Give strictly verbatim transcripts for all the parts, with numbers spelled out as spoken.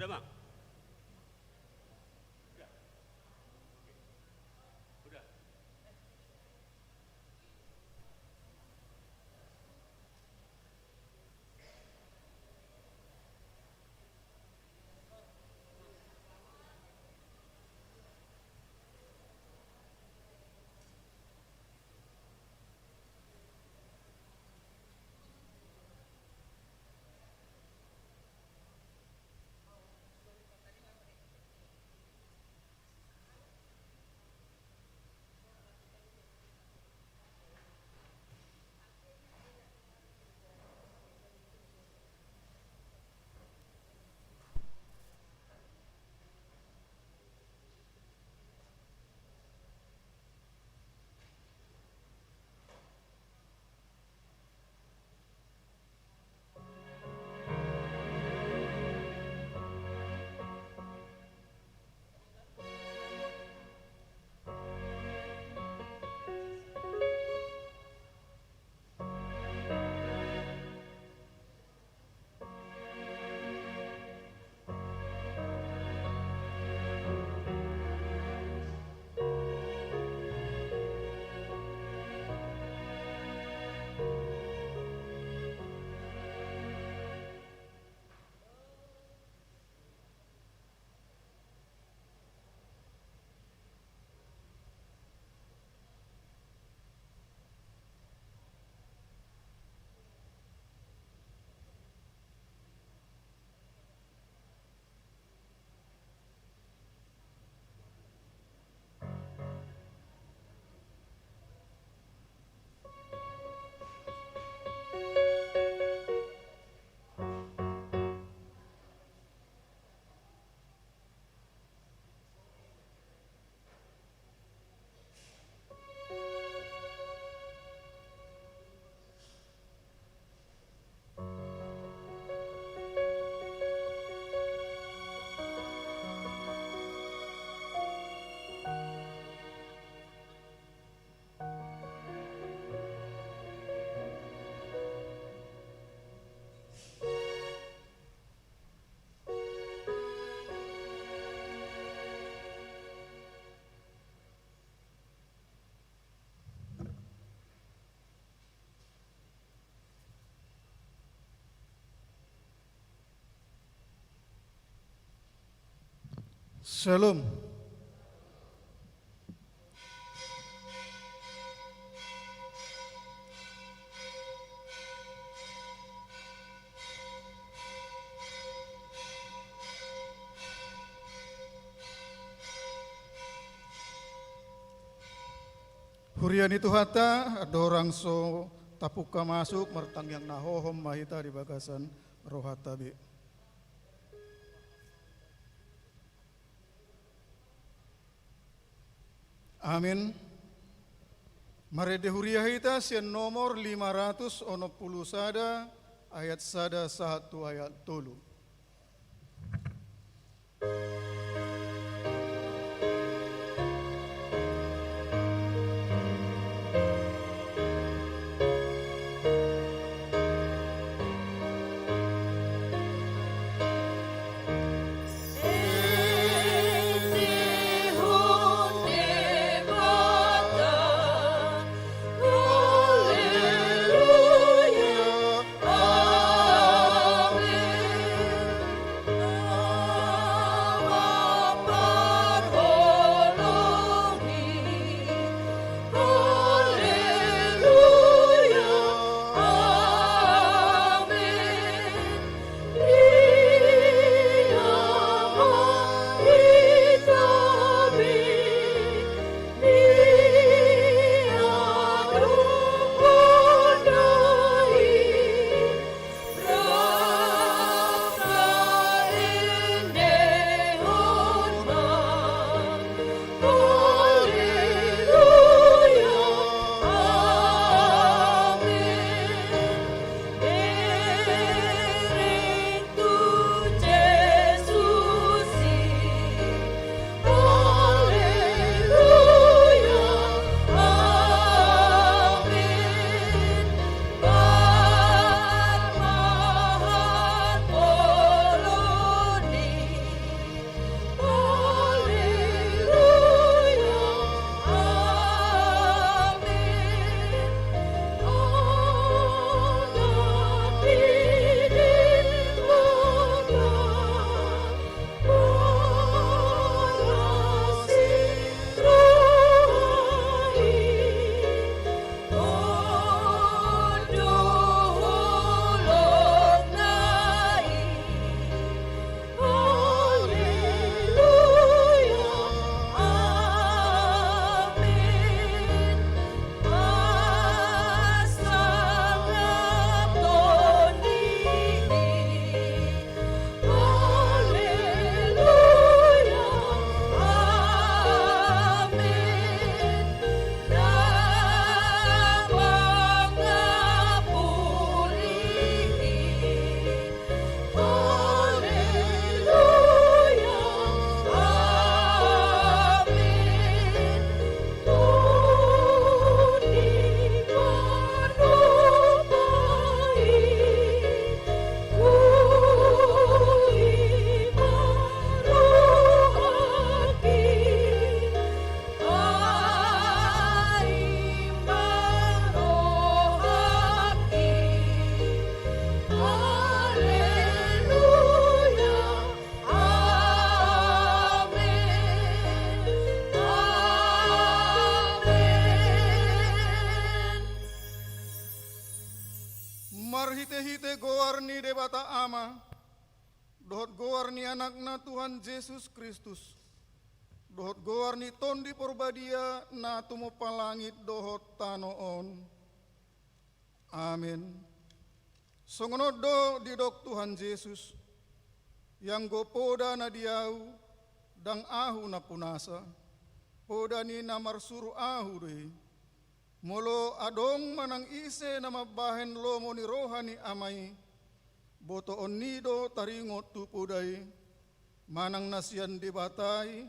Udah, Bang? Udah. Oke. Udah. Syalom. Huria ni Tuhanta, andorang so tapungka masuk, martangiang na hohom ma hita di bagasan rohanta be. Amin. Marende huria hita sian nomor lima ratus onom pulu sada, ayat sada sahat tu ayat tolu. Marhite-hite goar ni Debata Ama, dohot goar ni Anakna Tuhan Jesus Kristus, dohot goar ni Tondi Porbadia na tumompa langit dohot tano on. Amen. Songon on do didok Tuhan Jesus: Ianggo poda na di Ahu, ndang Ahu nampunasa, poda ni na marsuru Ahu do i. Molo adong manang ise na mambahen lomo ni roha ni Ama i, botoon ni do taringot tu poda i, manang na sian Debata i,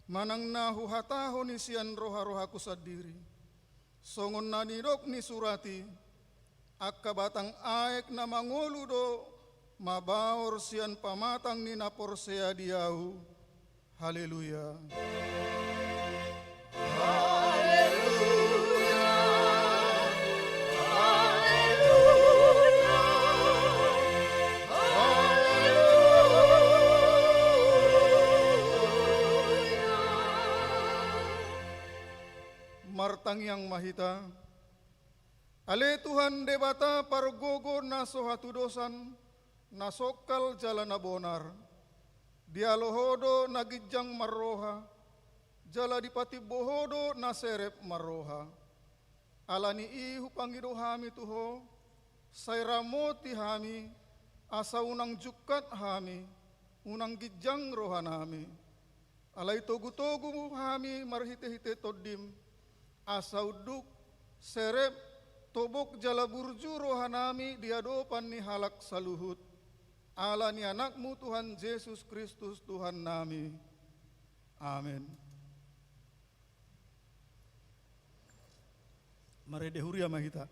manang na huhatahon i sian roha-rohaku sandiri. Songon na nidok ni surat i: Angka batang aek na mangolu do mabaor sian pamatang ni na porsea di Ahu. Haleluya. Haleluya. Haleluya. Haleluya. Martangiang ma hita. Ale Tuhan Debata pargogo na so hatudosan, na songkal jala na bonar. Dialo Ho do na ginjang marroha, jala dipatimbo Ho do na serep marroha. Ala ni i hupangido hami tu Ho, sai ramoti hami, asa unang jungkat hami, unang ginjang rohanami. Alai togu-togu hami marhite-hite Tondim, asa unduk, serep, tobok jala burju rohanami di adopan ni halak saluhut. Ala ni Anakmu Tuhan Jesus Kristus Tuhannami. Amen. Marende huria ma hita.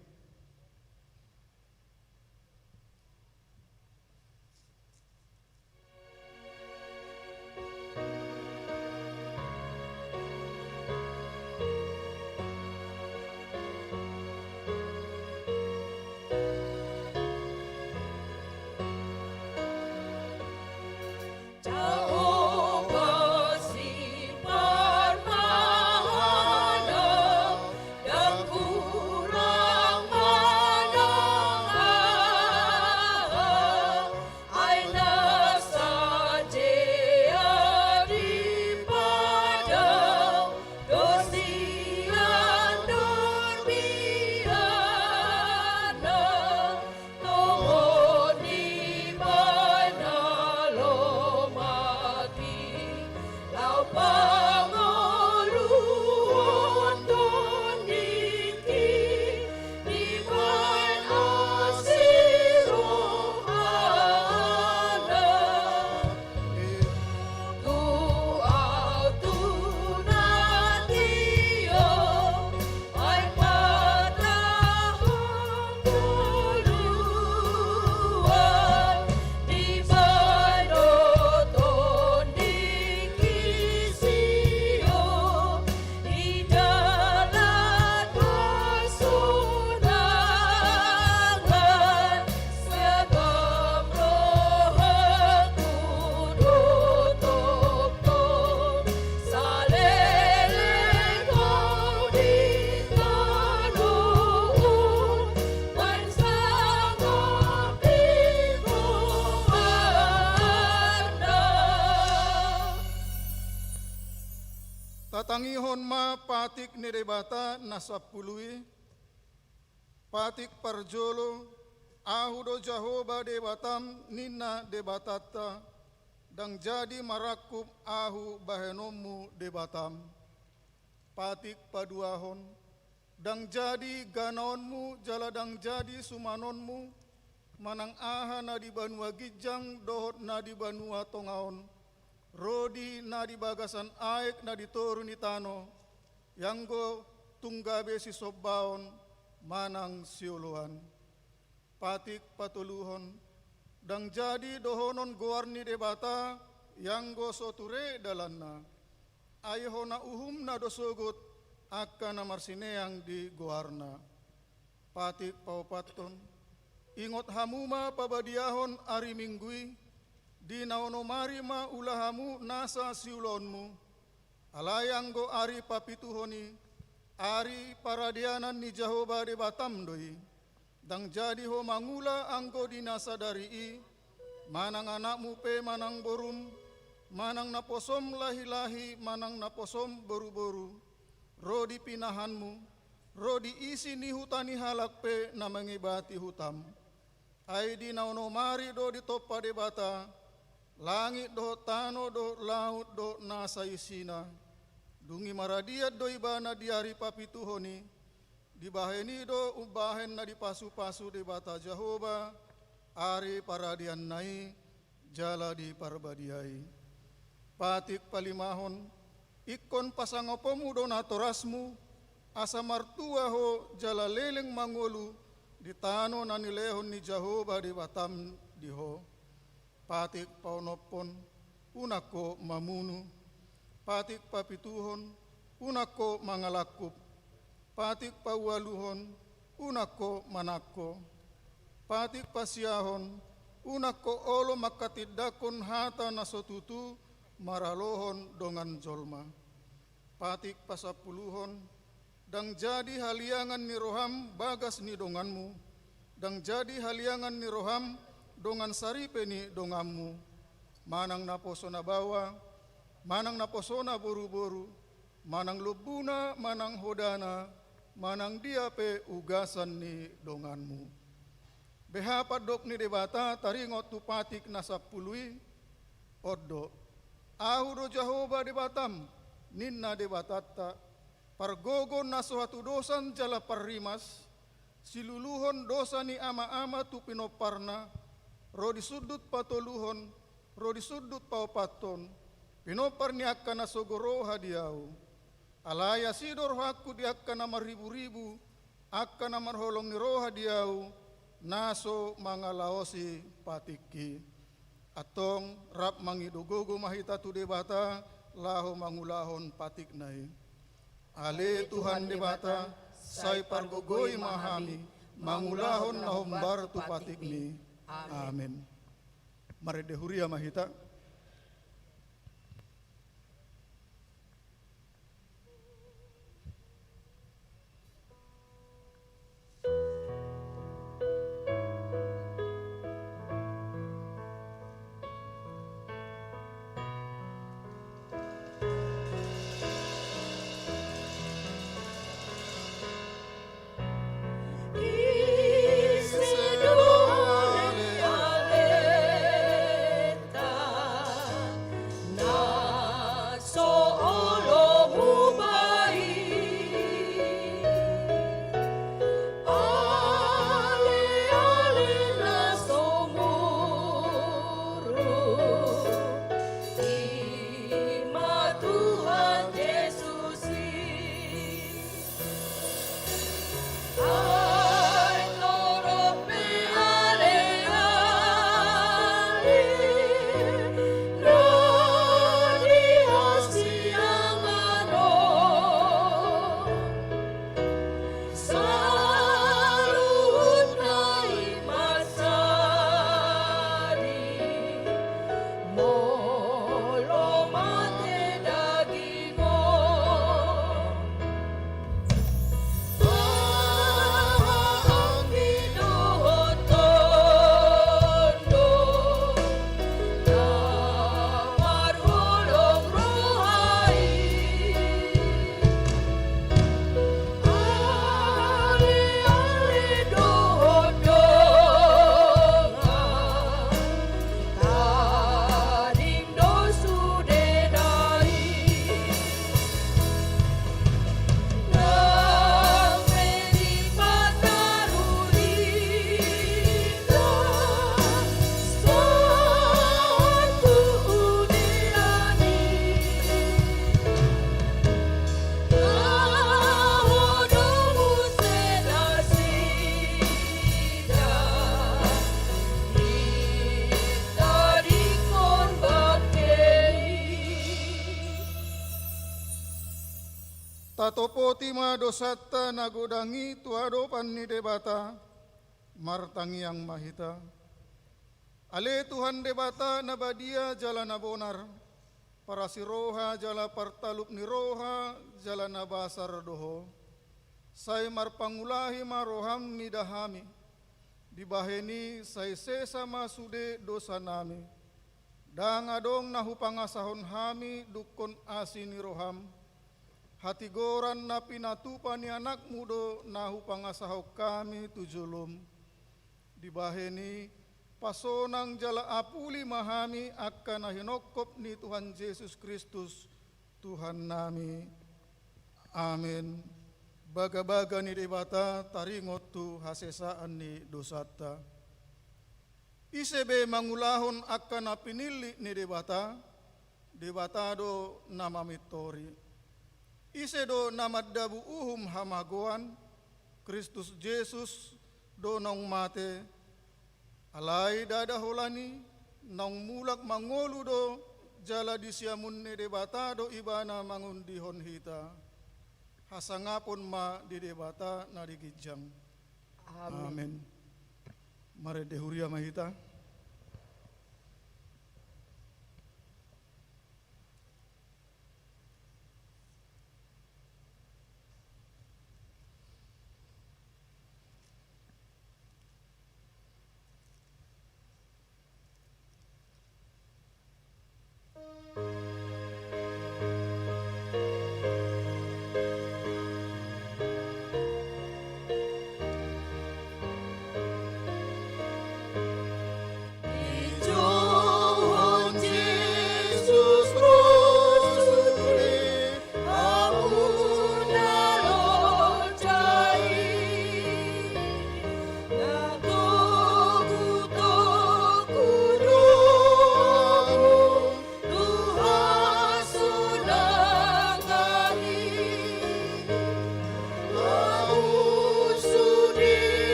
Jahowa si parmahanan, ndang kurang manang aha, ai na sadia di padang do sian dorbianna. Tongon ni bana lomak i, laho pangoluhon tondingki, dibahen asi rohana. Di dalan hasonangan, sangap rohangku do tongtong saleleng Ho di tano on, mansangapi goarna. Tatangihon ma patik ni Debata na sampulu i. Patik parjolo: Ahu do Jahowa Debatam, ninna Debatanta, ndang jadi marangkup Ahu bahenonmu Debatam. Patik paduahon: Ndang jadi ganaonmu jala ndang jadi sumanonmu, manang aha na di banua ginjang dohot na di banua tonga on, ro di na di bagasan aek na di toru ni tano, ianggo tung gabe sisombaon manang sioloan. Patik patoluhon: Ndang jadi dohonon goar ni Debata, ianggo so ture dalanna. Ai hona uhumna do sogot angka na marsineang di goarna. Patik paopathon: Ingot hamu ma pabadiahon ari Minggu i, di na onom ari ma ula hamu nasa siulaonmu. Alai anggo ari papituhon i, ari paradianan ni Jahowa Debatam do i. Ndang jadi ho mangula anggo di na sadari i, manang anakmu pe manang borum, manang naposom lahi-lahi manang naposom boru-boru, ro di pinahanmu, ro di isi ni huta ni halak pe na mangebati hutam. Ai di na onom ari do ditompa Debata langit dohot tano dohot laut dohot na saisina. Dung i maradian do ibana di ari papituhon i, dibahen i do umbahen na dipasu-pasu Debata Jahowa ari paradianna i jala di Parbadia i. Patik palimahon, ingkon pasangaponmu do natorasmu, asa martua ho jala leleng mangolu di tano na nilehon ni Jahowa Debatam di ho. Patik paonomhon, unang ho mamunu. Patik papituhon, unang ho mangalangkup. Patik paualuhon, unang ho manangko. Patik pasiahon, unang ho olo mangkatindangkon hata na so tutu maralohon dongan jolma. Patik pasampuluhon, ndang jadi haliangan ni roham bagas ni donganmu, ndang jadi haliangan ni roham dongan saripe ni donganmu, manang naposona baoa, manang naposona boru-boru, manang lombuna, manang hodana, manang dia pe ugasan ni donganmu. Beha pandok ni Debata taringot tu patik na sampulu i? On do: Ahu do Jahowa Debatam, ninna Debatanta, pargogo na so hatudosan jala parrimas, siluluhon dosa ni ama-ama tu pinomparna, ro di sundut patoluhon, ro di sundut paopathon, pinompar ni angka na sogo roha di ahu. Alai asi do rohangku di angka na marribu-ribu, angka na marholong ni roha di ahu, na so mangalaosi patikki. Antong rap mangido gogo ma hita tu Debata laho mangulahon patikna i. Ale Tuhan Debata, sai pargogoi ma hami mangulahon na hombar tu patikmi. Amen. Marende huria ma hita. Tatopoti ma dosanta na godang i tu adopan ni Debata. Martangiang ma hita. Ale Tuhan Debata na badia jala na bonar, parasi roha jala partalup ni roha jala na basar do Ho. Sai marpangulahi ma roham mida hami, Dibahen i sai sesa ma sude dosanami. Ndang adong na hupangasahon hami dungkon asi ni roham. Hatigoran na pinatupa ni anakmu do na hupangasahon hami tu jolom. Dibahen i, pasonang jala apuli ma hami angka na hinongkop ni Tuhan Jesus Kristus, Tuhannami. Amen. Bagabaga ni Debata taringot tu hasesaan ni dosanta. Ise be mangulahon angka na pinillit ni Debata? Debata do na mamintori. Ise do na mandabu uhum hamagoan? Kristus Jesus do naung mate, alai ndada holan i, naung mulak mangolu do, jala di siamun ni Debata do ibana mangondihon hita. Hasangapon ma di Debata na di ginjang. Amen. Amen. Marende huria ma hita.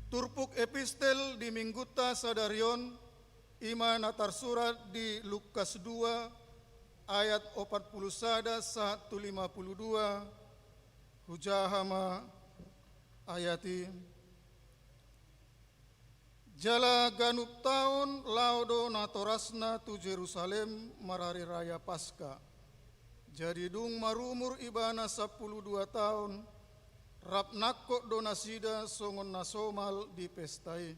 Turpuk epistel di minggunta sadari on, i ma na tarsurat di Lukas dua, ayat opat pulu sada sahat tu lima pulu dua, hujaha ma ayat i. Jala ganup taon laho do natorasna tu Jerusalem marari raya Paska. Jadi dung marumur ibana sampulu dua taon, rap nangkok do nasida songon na somal di pesta i.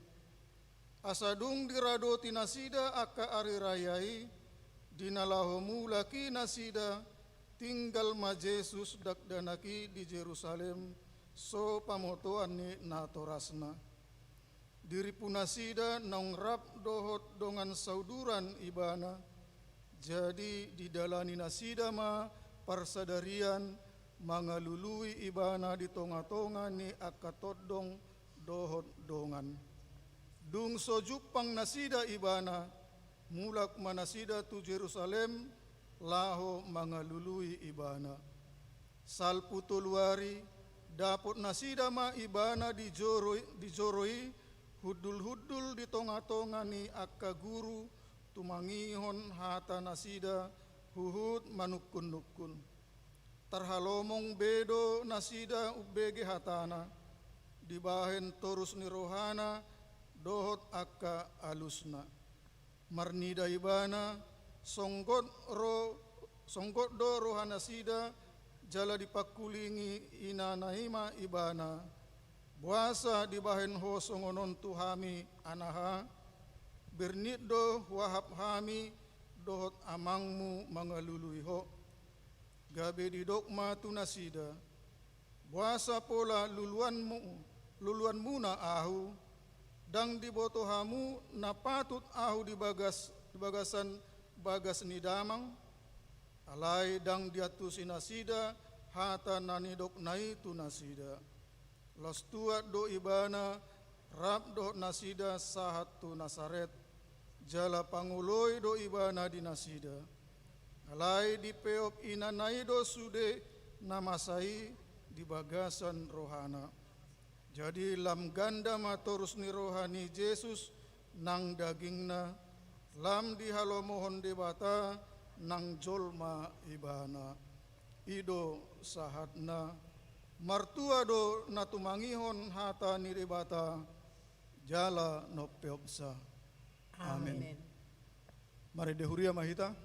Asa dung diradoti nasida angka ari raya i, di na laho mulak i nasida, tinggal ma Jesus dakdanak i di Jerusalem, so pamotoan ni natorasna. Dirimpu nasida naung rap dohot dongan sauduran ibana, jadi didalani nasida ma parsadarian mangalului ibana di tongatonga ni angka tondong dohot dongan. Dung so jumpang nasida ibana, Mulak ma nasida tu Jerusalem, laho mangalului ibana. Salpu tolu ari, dapot nasida ma ibana di joro, di joro i, hundul-hundul di tonga-tonga ni angka guru, tumangihon hata nasida, huhut manungkun-nungkun. Tarhalomong be do nasida umbege hatana, dibahen torus ni rohana, dohot angka alusna. Marnida ibana, songgot ro, songgot do rohanasida, jala dipangkulingi inana i ma ibana. Boasa dibahen ho songon on tu hami, anaha? Bernit do huahap hami, dohot amangmu mangalului ho. Gabe didok ma tu nasida, boasa pola luluanmu, luluanmuna ahu? Ndang diboto hamu na patut ahu di bagas, di bagasan bagas ni damang? Alai ndang diantusi nasida hata na nidokna i tu nasida. Laos tuat do ibana rap dohot nasida sahat tu Nasaret, jala pangoloi do ibana di nasida. Alai dipeop inana i do sude na masa i di bagasan rohana. Jadi lam ganda ma torus ni roha ni Jesus nang dagingna, lam dihalomohon Debata nang jolma ibana. I do sahatna. Martua do na tumangihon hata ni Debata, jala na umpeopsa. Amen. Amen. Marende huria ma hita.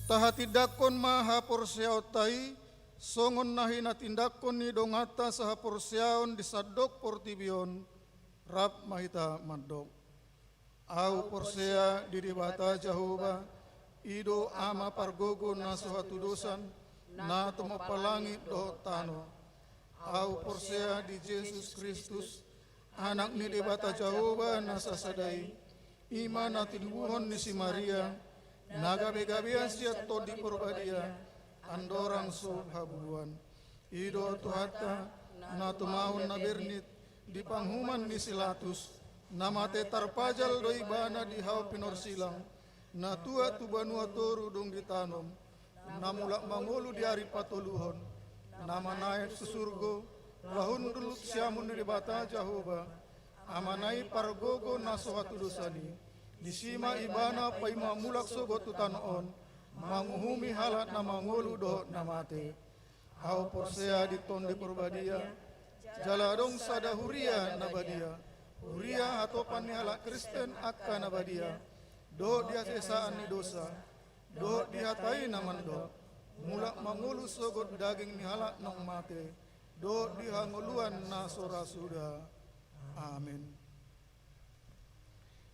Tahatindangkon ma haporseaonta i, songon na hinatindangkon ni donganta sahaporseaon di sandok portibi on, rap ma hita mandok. Ahu porsea di Debata Jahowa, i do Ama pargogo na so hatudosan, na tumompa langit dohot tano. Ahu porsea di Jesus Kristus, Anak ni Debata Jahowa na sasada i, i ma na tinubuhon ni si Maria, na gabegabean sian Tondi Porbadia, andorang so haburuan. I do Tuhanta, na tumaon na bernit, di panguhuman ni si Latus, na mate tarpajal do ibana di hau pinorsilang, na tuat tu banua toru dung ditanom, na mulak mangolu di ari patoluhon, na manaek tu surgo, laho hundul tu siamun ni Debata Jahowa, Amana i pargogo na so hatudosan i. Disi ma ibana paima mulak sogot tu tano on, manguhumi halak na mangolu dohot na mate. Ahu porsea di Tondi Porbadia, Jala adong sada huria na badia, huria hatopan ni halak Kristen angka na badia, dohot di hasesaan ni dosa, dohot di hata i na mandok, mulak mangolu sogot daging ni halak naung mate, dohot di hangoluan na so ra suda. Amen.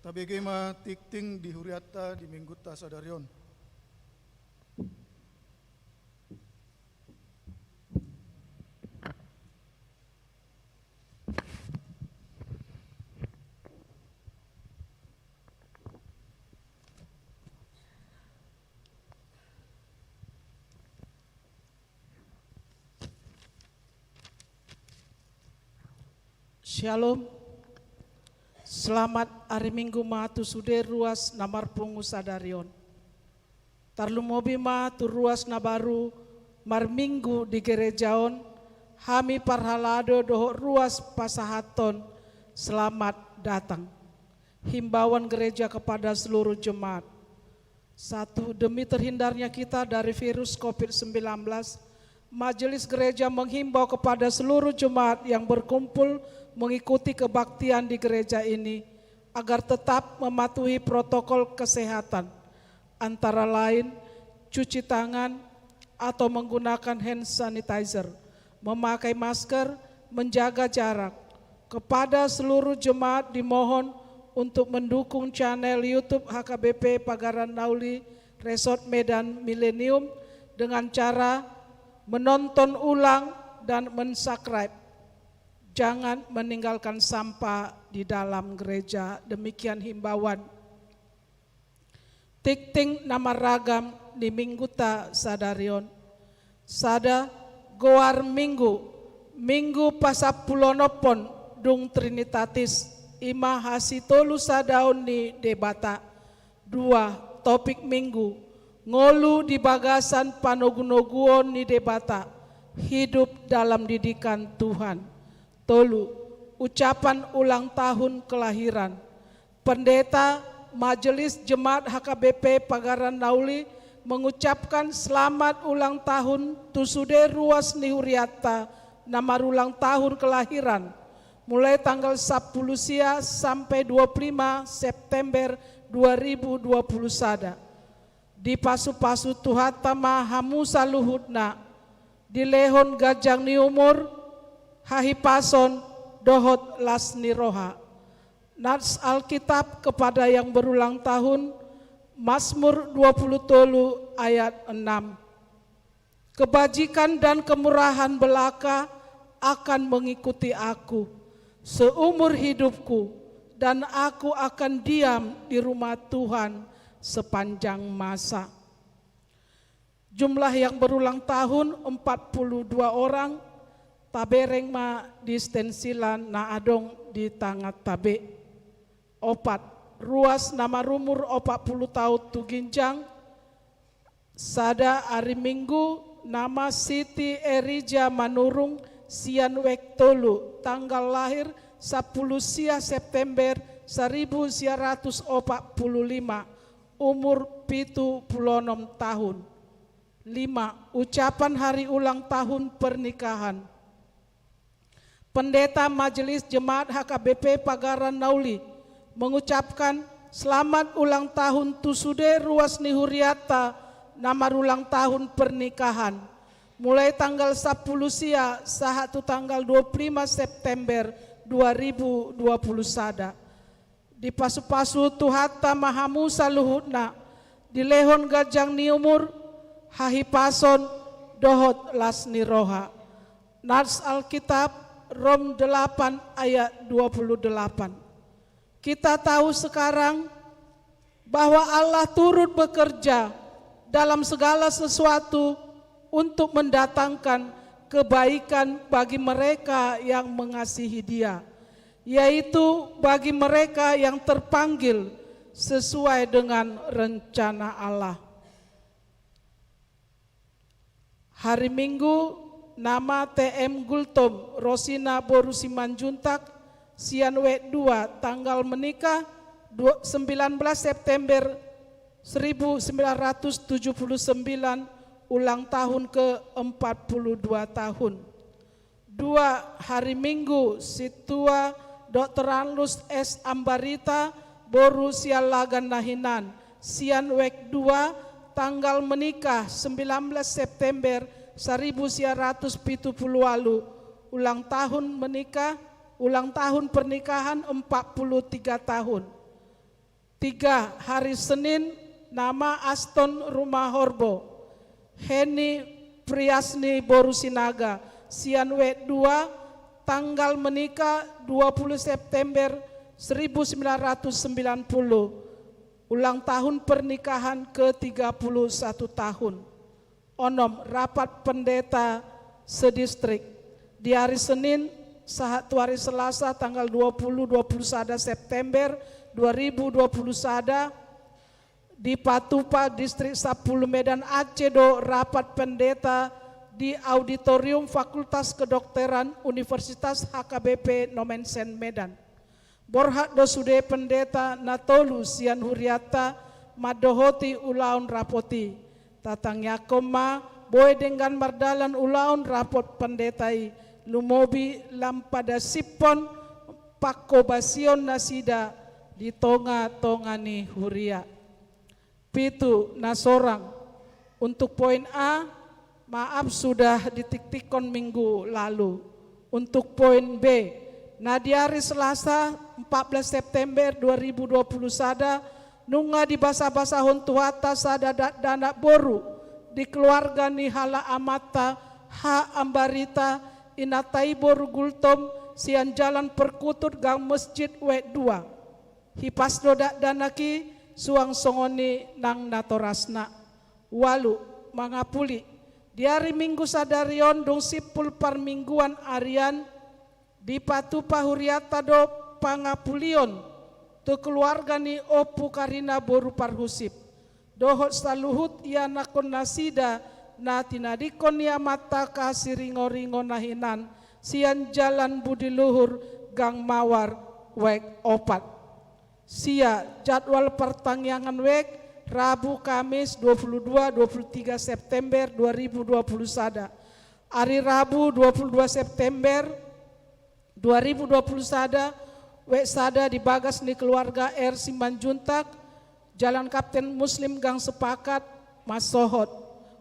Tabege ma tingting di hurianta di minggunta sadari on. Syalom. Selamat ari Minggu ma tu sude ruas na marpungu sadari on. Tarlumobi ma tu ruas na baru marminggu di gereja on, hami parhalado dohot ruas pasahathon selamat datang. Himbauan gereja kepada seluruh jemaat. Satu, demi terhindarnya kita dari virus covid sembilan belas, Majelis Gereja menghimbau kepada seluruh jemaat yang berkumpul mengikuti kebaktian di gereja ini agar tetap mematuhi protokol kesehatan, antara lain cuci tangan atau menggunakan hand sanitizer, memakai masker, menjaga jarak. Kepada seluruh jemaat dimohon untuk mendukung channel YouTube H K B P Pagaran Nauli Resort Medan Milenium dengan cara menonton ulang dan mensubscribe. Jangan meninggalkan sampah di dalam gereja. Demikian himbauan. Tingting na marragam di minggunta sadari on. Sada, goar Minggu. Minggu pasampuluonomhon dung Trinitatis, i ma hasitolusadaon ni Debata. Dua, topik Minggu. Ngolu di bagasan panogunoguon ni Debata, hidup dalam didikan Tuhan. Tolu, ucapan ulang tahun kelahiran. Pendeta Majelis Jemaat H K B P Pagaran Nauli mengucapkan selamat ulang tahun tu sude ruas ni hurianta na marulang tahun kelahiran, mulai tanggal sampulu sia sampai dua pulu lima September dua ribu dua pulu sada. Dipasupasu Tuhanta ma hamu saluhutna, dilehon ganjang ni umur, hahipason, dohot las ni roha. Nats Alkitab kepada yang berulang tahun, Mazmur dua puluh tolu ayat enam. Kebajikan dan kemurahan belaka akan mengikuti aku seumur hidupku, dan aku akan diam di rumah Tuhan sepanjang masa. Jumlah yang berulang tahun empat puluh dua orang, tabereng ma di stensilan na adong di tanganta be. Opat, ruas na marumur opat puluh taon tu ginjang, sada ari Minggu, nama Siti Erija Manurung, sian Wek Tolu, tanggal lahir sampulu sia September saribu sia ratus opat puluh lima, umur pitu puluh onom tahun. Lima, ucapan hari ulang tahun pernikahan. Pendeta Majelis Jemaat H K B P Pagaran Nauli mengucapkan selamat ulang tahun tu sude ruas ni hurianta na marulang tahun pernikahan, mulai tanggal sampulu sia sahat tu tanggal dua puluh lima September dua ribu dua puluh sada. Dipasupasu Tuhanta ma hamu saluhutna, dilehon ganjang ni umur, hahipason, dohot las ni roha. Nats Alkitab, Rom delapan ayat dua puluh delapan. Kita tahu sekarang bahwa Allah turut bekerja dalam segala sesuatu untuk mendatangkan kebaikan bagi mereka yang mengasihi Dia, yaitu bagi mereka yang terpanggil sesuai dengan rencana Allah. Hari Minggu, nama T M Gultom, Rosina boru Simanjuntak, sian Wek Dua, tanggal menikah dua, sembilan belas September seribu sembilan ratus tujuh puluh sembilan, ulang tahun ke empat puluh dua tahun. Dua, hari Minggu, Sintua Doktor Anlus S Ambarita, boru Siallagan na hinan, sian wek dua, tanggal menikah sembilan belas September seribu sembilan ratus pitu pulu ualu, ulang tahun menikah, ulang tahun pernikahan empat puluh tiga tahun. Tiga, hari Senin, nama Aston Rumahorbo, Heni Priasni boru Sinaga, sian wek dua, tanggal menikah dua puluh September seribu sembilan ratus sembilan puluh, ulang tahun pernikahan ke tiga puluh satu tahun. Onom, rapat pendeta sedistrik. Di hari Senin sahat tu hari Selasa tanggal dua puluh, dua puluh sada September dua ribu dua puluh sada, dipatupa Distrik Sampulu Medan Aceh do rapat pendeta di Auditorium Fakultas Kedokteran Universitas H K B P Nommensen Medan. Borhat do sude pendeta na tolu sian hurianta mandohoti ulaon rapot i. Tatangiangkon ma boi denggan mardalan ulaon rapot pendeta i, lumobi lam padasiphon pangkobasion nasida di tonga-tonga ni huria. Pitu, na sorang. Untuk poin A, maaf, sudah ditiktikkon minggu lalu. Untuk poin B, na di ari Selasa empat belas September dua ribu dua puluh sada, nunga dibasabasahon Tuhanta sada dakdanak boru di keluarga ni halak amanta H Ambarita, inanta i boru Gultom, sian Jalan Perkutut, Gang Mesjid, wek dua. Hipas do dakdanak i, suang songon i nang natorasna. Ualu, mangapuli. Di ari Minggu sadari on dung simpul parmingguan arian, dipatupa hurianta do pangapulion tu keluarga ni Ompu Karina boru Parhusip dohot saluhut ianakkon nasida na tinadingkon ni amanta hasiringoringo na hinan, sian Jalan Budi Luhur, Gang Mawar, wek opat. Sia, jadwal partangiangan wek, Rabu, Kamis, dua puluh dua, dua puluh tiga September dua ribu dua puluh sada. Ari Rabu, dua puluh dua September dua ribu dua puluh sada, wek sada di bagas ni keluarga R Simanjuntak, Jalan Kapten Muslim, Gang Sepakat, Masohot.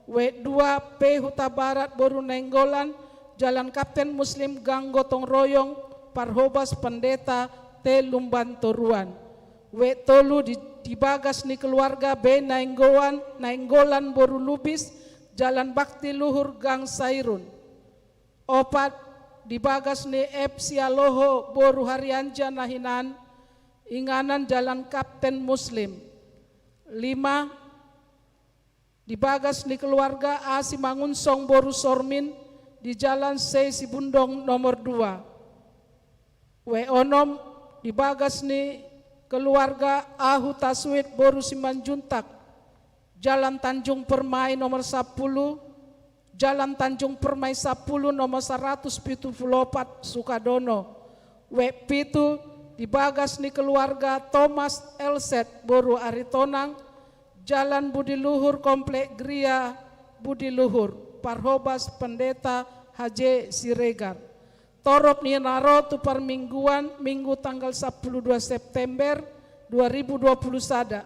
Wek dua P Hutabarat boru Nainggolan, Jalan Kapten Muslim, Gang Gotong Royong, parhobas Pendeta T Lumban Toruan. Wek tolu di, di bagas ni keluarga B Nainggolan, Nainggolan boru Lubis, Jalan Bakti Luhur, Gang Sairun. Opat, di bagas ni F Sialoho boru Harianja na hinan, inganan Jalan Kapten Muslim. Lima, di bagas ni keluarga A Simangunsong boru Sormin, di Jalan C Sibundong nomor dua. Wek onom, di bagas ni keluarga A Hutasuit boru Simanjuntak, Jalan Tanjung Permai nomor sampulu, Jalan Tanjung Permai sampulu nomor saratus pitu pulu opat, Sukadono. Wek pitu, di bagas ni keluarga Thomas Elset boru Aritonang, Jalan Budi Luhur, Komplek Gria Budi Luhur, parhobas Pendeta H J Siregar. Torop ni na ro tu parmingguan, Minggu tanggal sampulu dua September dua ribu dua puluh sada.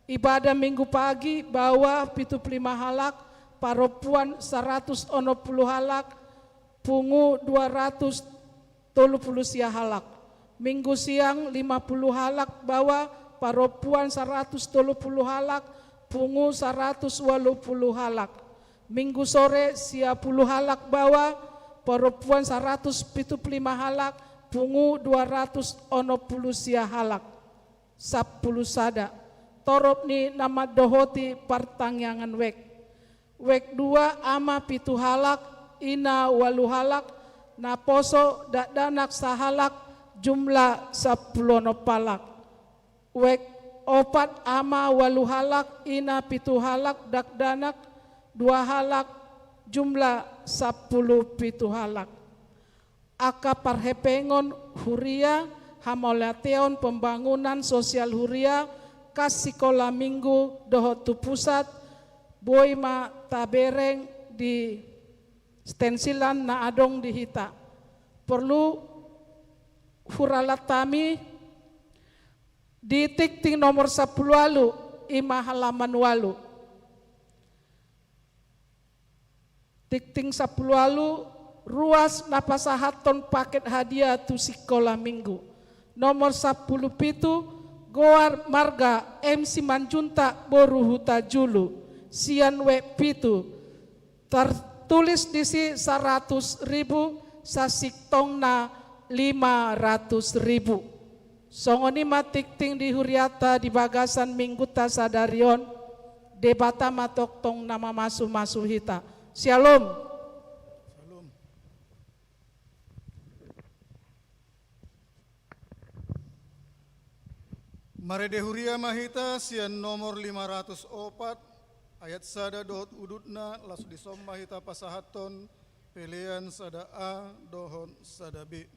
Ibadah Minggu pagi, baoa pitu pulu lima halak, parompuan saratus onom pulu halak, pungu dua ratus tolu pulu sia halak. Minggu siang, lima pulu halak, baoa, parompuan saratus tolu pulu halak, pungu saratus ualu pulu halak. Minggu sore, sia pulu halak, baoa, parompuan saratus pitu pulu lima halak, pungu dua ratus onom pulu sia halak. Sampulu sada. Torop ni na mandohoti partangiangan wek. Wek dua, ama pitu halak, ina ualu halak, naposo dakdanak sahalak, jumlah sampulu onom halak. Wek opat, ama ualu halak, ina pitu halak, dakdanak dua halak, jumlah sampulu pitu halak. Angka parhepengon huria, hamauliateon, pembangunan sosial huria, kas sikola minggu dohot tu pusat, boi ma tabereng di stensilan na adong di hita. Porlu huralat hami di tingting nomor sampulu ualu, i ma halaman ualu. Tingting sampulu ualu, ruas na pasahathon paket hadiah tu sikola minggu. Nomor sampulu pitu, goar marga M Simanjuntak boru Hutajulu, sian W pitu. Tartulis disi saratus ribu, sasintongna lima ratus ribu. Songon i ma tingting di huriata di bagasan minggunta sadari on. Debata ma tongtong na mamasumasu hita. Syalom. Syalom. Marende huria ma hita sian nomor lima ratus opat, ayat sada dohot udutna, laos dison ma hita pasahathon pelean sada A dohot sada B.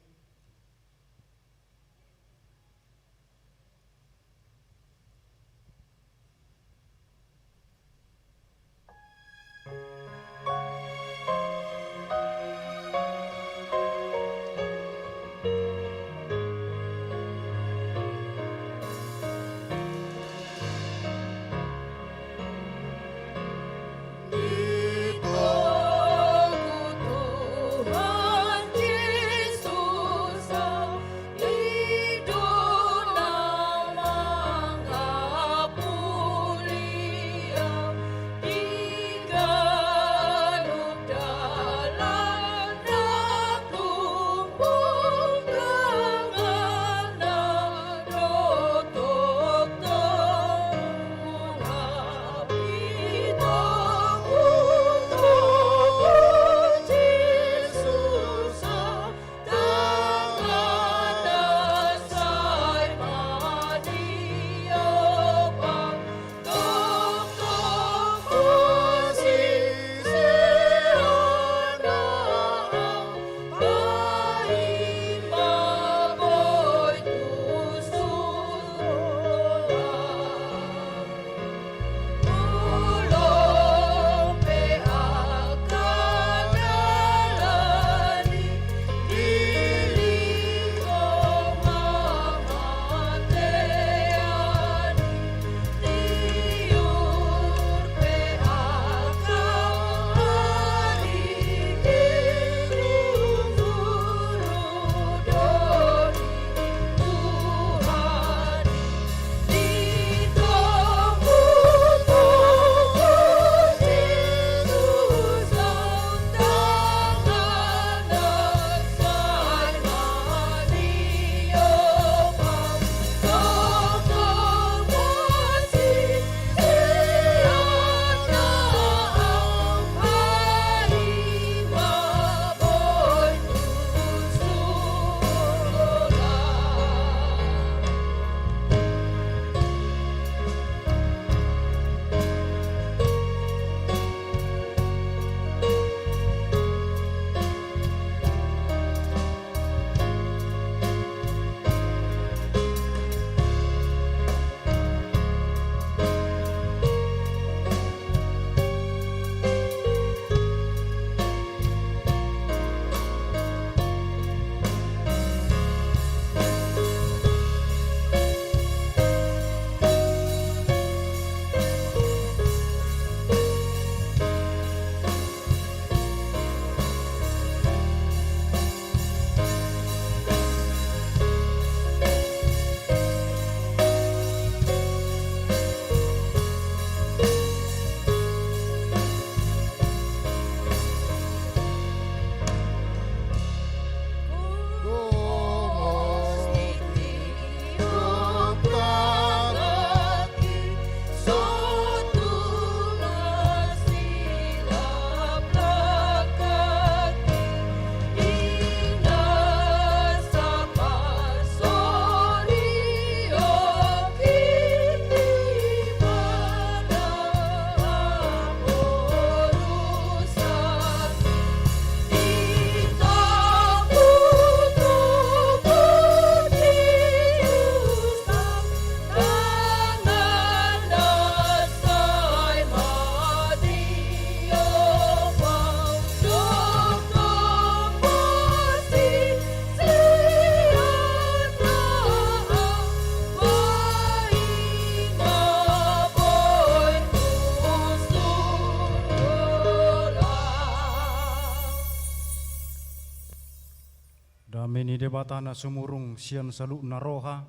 Debata na sumurung sian saluhutna roha,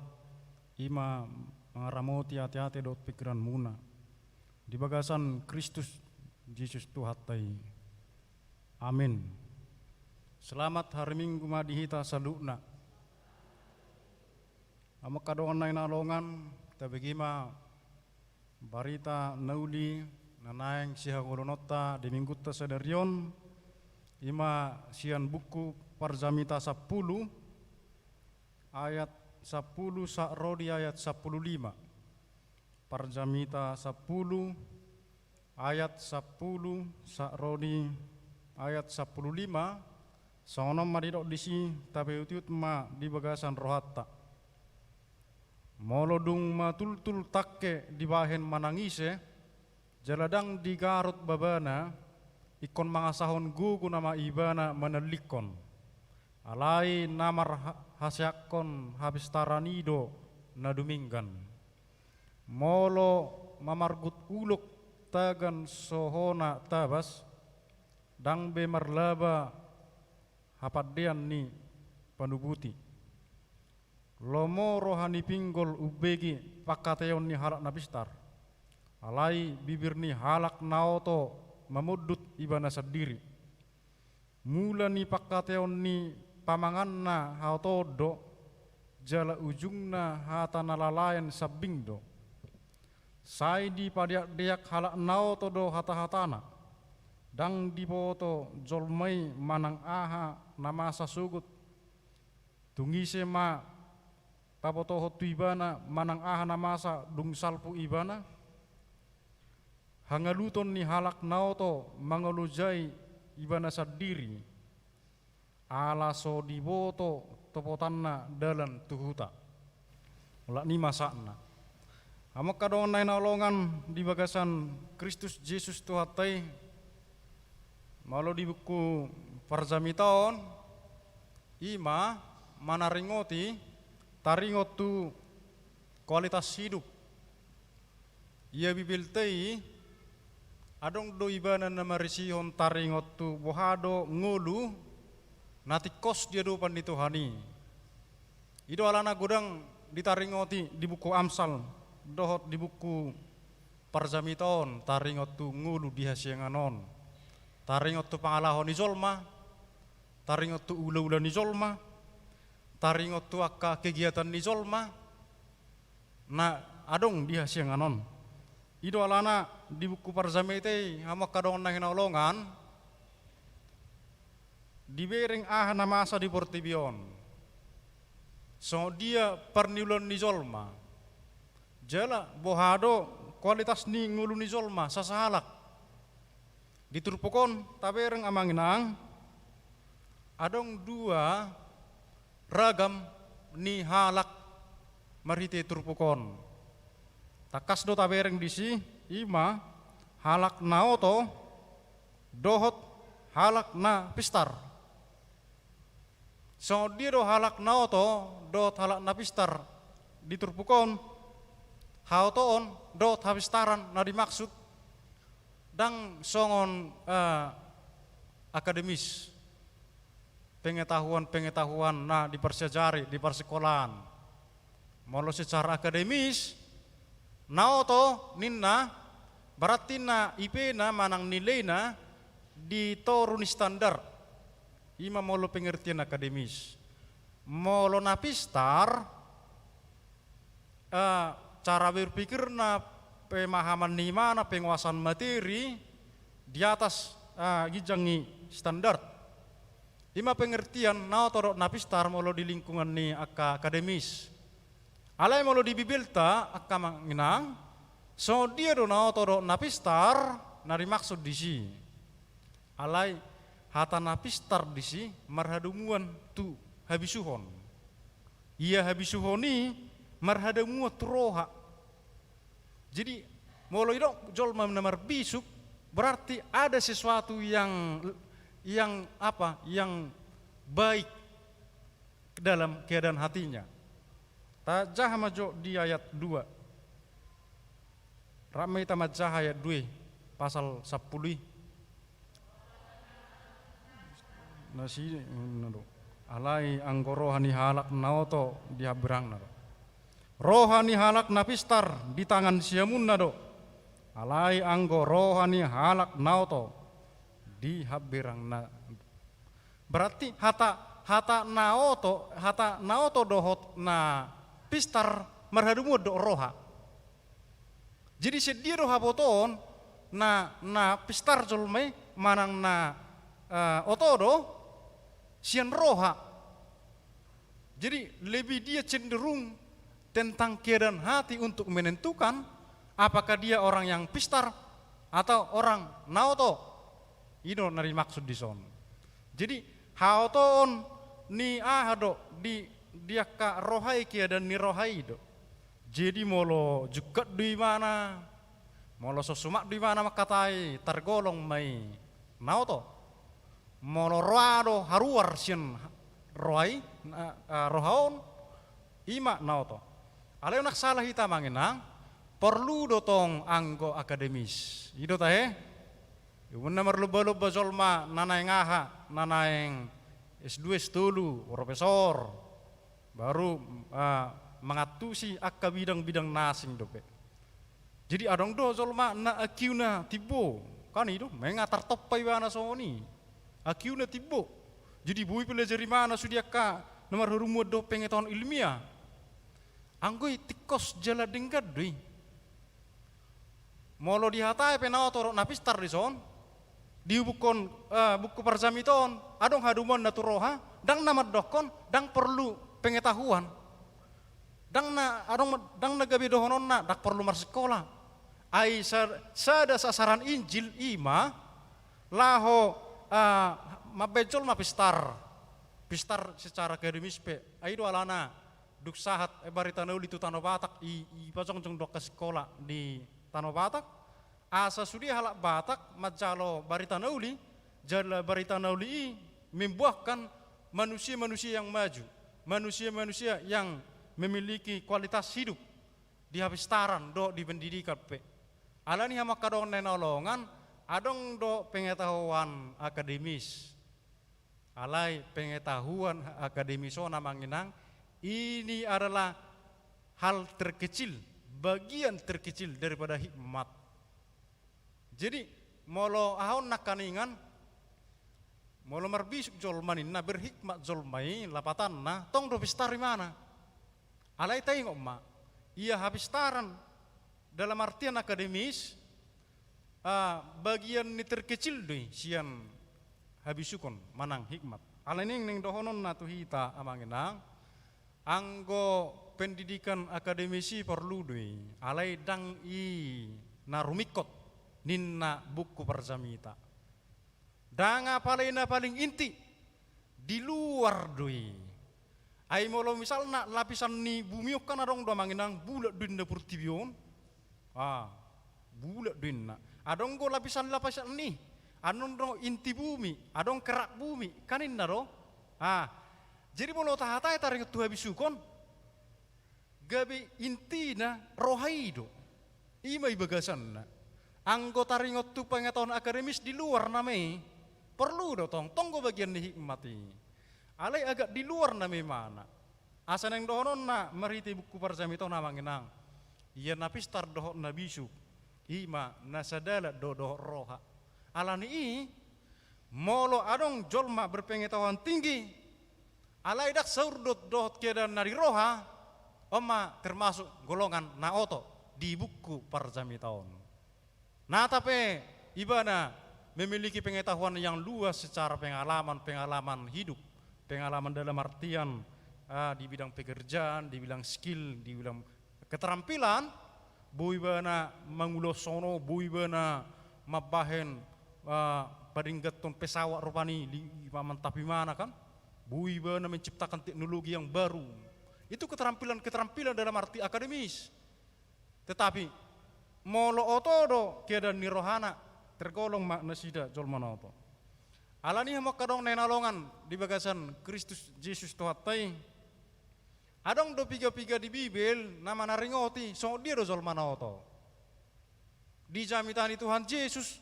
i ma mangaramoti ateate dohot pingkiranmuna di bagasan Kristus Jesus Tuhanta i. Amin. Selamat hari Minggu ma di hita saluhutna. Amang angka dongan na hinaholongan, tabege ma barita na uli na naeng sihangoluononta di Minggunta sadari on, i ma sian buku Parjamita sampulu, ayat sampulu sahat ro di ayat sampulu lima. Parjamita sampulu, ayat sampulu sahat ro di ayat sampulu lima. Songon on ma didok disi, tapaihutihut ma di bagasan rohanta. Molo dung matultul tangke dibahen manang ise, jala ndang digarut babana, ingkon mangasahon gogo nama ibana manallikkon. Alai na marhaseakkon hapistaran i do na dumenggan. Molo mamargut ulok tagan sohona tabas, ndang be marlaba hapandean ni panubuti. Lomo roha ni pinggol umbege pangkataion ni halak na pistar. Alai bibir ni halak na oto mamondut ibana sandiri. Mula ni pangkataion ni pamanganna haotoon do, jala ujungna hata na lalaen sambing do. Sai dipadeakdeak halak na oto do hatahatana. Ndang diboto jolma i manang aha na masa sogot. Tung ise ma pabotohon tu ibana manang aha na masa dung salpu ibana? Hangaluton ni halak na oto mangalojai ibana sandiri, ala so diboto topotanna dalan tu huta. Olat ni ma sahatna. Amang angka dongan na hinaholongan di bagasan Kristus Jesus Tuhanta i, molo di buku Parjamita on, i ma manaringoti taringot tu kualitas hidup. Ia Bibelta i, adong do ibana na marisihon taringot tu boha do ngolu na tingkos di adopan ni Tuhan i. I do alana godang ditaringoti di buku Amsal dohot di buku Parjamita on taringot tu ngolu di hasiangan on, taringot tu pangalaho ni jolma, taringot tu ulaula ni jolma, taringot tu angka kegiatan ni jolma na adong di hasiangan on. I do alana di buku Parjamita i, hamu angka dongan na hinaholongan, dibereng aha na masa di portibi on, songon dia parniulaan ni jolma, jala boha do kualitas ni ngolu ni jolma sasahalak. Di turpuk on tabereng, amang inang, adong dua ragam ni halak marhite turpuk on. Tangkas do tabereng disi, i ma halak na oto dohot halak na pistar. Songon dia do halak na oto dohot halak na pistar di turpuk on? Haotoon dohot hapistaran na dimaksud ndang songon, eh, akademis, pengetahuan-pengetahuan na diparsiajari di parsikolaan. Molo secara akademis, na oto ninna, berarti na I P-na manang nilaina di toru ni standar. I ma molo pengertian akademis. Molo na pistar, eh, cara berpikirna, pemahaman ni imana, penguasaan materi di atas, eh, ginjang ni standar. I ma pengertian na oto dohot na pistar molo di lingkungan ni angka akademis. Alai molo di Bibelta, angka amang inang, songon dia do na oto dohot na pistar na dimaksud disi? Alai hata na pistar disi marhadomuan tu habisuhon. Ia habisuhon i marhadomuan tu roha. Jadi, molo didok jolma na marbisuk, berarti ada sesuatu yang, yang apa, yang baik dalam keadaan hatinya. Tajaha ma jo di ayat dua. Rap ma hita manjaha ayat dua i, pasal sampulu i. Na si, na do. Alai anggo roha ni halak na oto di hambirangna do. Roha ni halak na pistar di tangan siamunna do. Alai anggo roha ni halak na oto di hambirangna. Berarti hata, hata na oto, hata na oto dohot na pistar marhadomuan do roha. Jadi sian dia do habotoon na, na pistar jolma i manang na, eh, oto do sian roha. Jadi lebih dia cenderung tentang keadaan hati untuk menentukan apakah dia orang yang pistar atau orang na oto. I do na dimaksud dison. Jadi haotoon ni aha do di, di angka roha i, keadaan ni roha i do. Jadi molo jungkat do ibana, molo so sumak do ibana mangkatai, targolong ma i na oto. Molo roa do haruar sian roha i, na, eh, roha on, i ma na oto. Alai unang sala hita amang inang, porlu do tong anggo akademis. I do tahe? Umumna marlomba-lomba jolma na naeng aha, na naeng S dua, S tolu, profesor, baru, ah, mangantusi angka bidang-bidang na asing dope. Jadi adong do jolma na IQ-na timbo, kan i do, manang tartompa ibana songon i. IQ-na timbo. Jadi boi pelajari ibana sude angka na marhadomuan dohot pengetahuan ilmiah. Anggo i tingkos jala denggan do i. Molo dihatai pe na oto dohot na pistar dison, di buku, eh, buku Parjamita on, adong hadomuanna tu roha, ndang na mandokkon ndang porlu pengetahuan. Ndang na, adong, ndang na gabe dohononna ndang porlu marsikola. Ai sa-, sada sasaran Injil i ma laho, eh, mambahen jolma pistar. Pistar secara akademis pe. Ai do alana dung sahat, eh, Barita Na Uli tu Tano Batak, i, ipajongjong do angka sikola di Tano Batak. Asa sude halak Batak manjalo Barita Na Uli, jala Barita Na Uli i membuahkan manusia-manusia yang maju, manusia-manusia yang memiliki kualitas hidup di hapistaran dohot di pendidikan pe. Alani i hamu angka dongan na hinaholongan, adong do pengetahuan akademis. Alai pengetahuan akademis on amang inang, ini adalah hal terkecil, bagian terkecil daripada hikmat. Jadi molo aha on nangkaningan, molo marbisuk jolma ninna, berhikmat jolma i, lapatanna tong do pistar ibana. Alai taingot ma, ia hapistaran dalam artian akademis, ah, bagian ni terkecil do i sian habisukon manang hikmat. Alani i naeng dohononna tu hita amang inang, anggo pendidikan akademis i porlu do i, alai ndang i na rumingkot ninna buku Parjamita. Ndang apalai na paling inti, di luar do i. Ai molo misalna lapisan ni bumi on kan adong do amang inang bulat do inna portibi on. Ah, bulat do inna. Adong do lapisan-lapisan ni, adong do inti bumi, adong kerak bumi, kan inna do. Ah, jadi molo tahatai taringot tu habisukon, gabe intina roha i do. I ma i bagasanna. Anggo taringot tu pengetahuan akademis di luar nama i, porlu do tong, tong do bagian ni hikmat i. Alai agak di luar nama i mana. Asa naeng dohononna marhite buku Parjamita on amang inang, ia na pistar dohot na bisuk, i ma na sadalan do dohot roha. Alani i, molo adong jolma berpengetahuan tinggi, alai ndang saurdot dohot keadaan na di roha, on ma termasuk golongan na oto di buku Parjamita on. Nata pe ibana memiliki pengetahuan yang luas secara pengalaman, pengalaman hidup, pengalaman dalam artian, ah, di bidang pekerjaan, di bidang skill, di bidang keterampilan, boi ibana mangulos sono, boi ibana mambahen, ah, padengganhon pesawat rupani, di, mamantap ibana kan, boi ibana menciptakan teknologi yang baru. Itu keterampilan-keterampilan dalam arti akademis. Tetapi molo oto do keadaan ni rohana, tergolong ma nasida jolma na oto. Alani i hamu angka dongan na hinaholongan di bagasan Kristus Jesus Tuhanta i, adong do piga-piga di Bibel na manaringoti songon dia do jolma na oto. Di jamita ni Tuhan Jesus,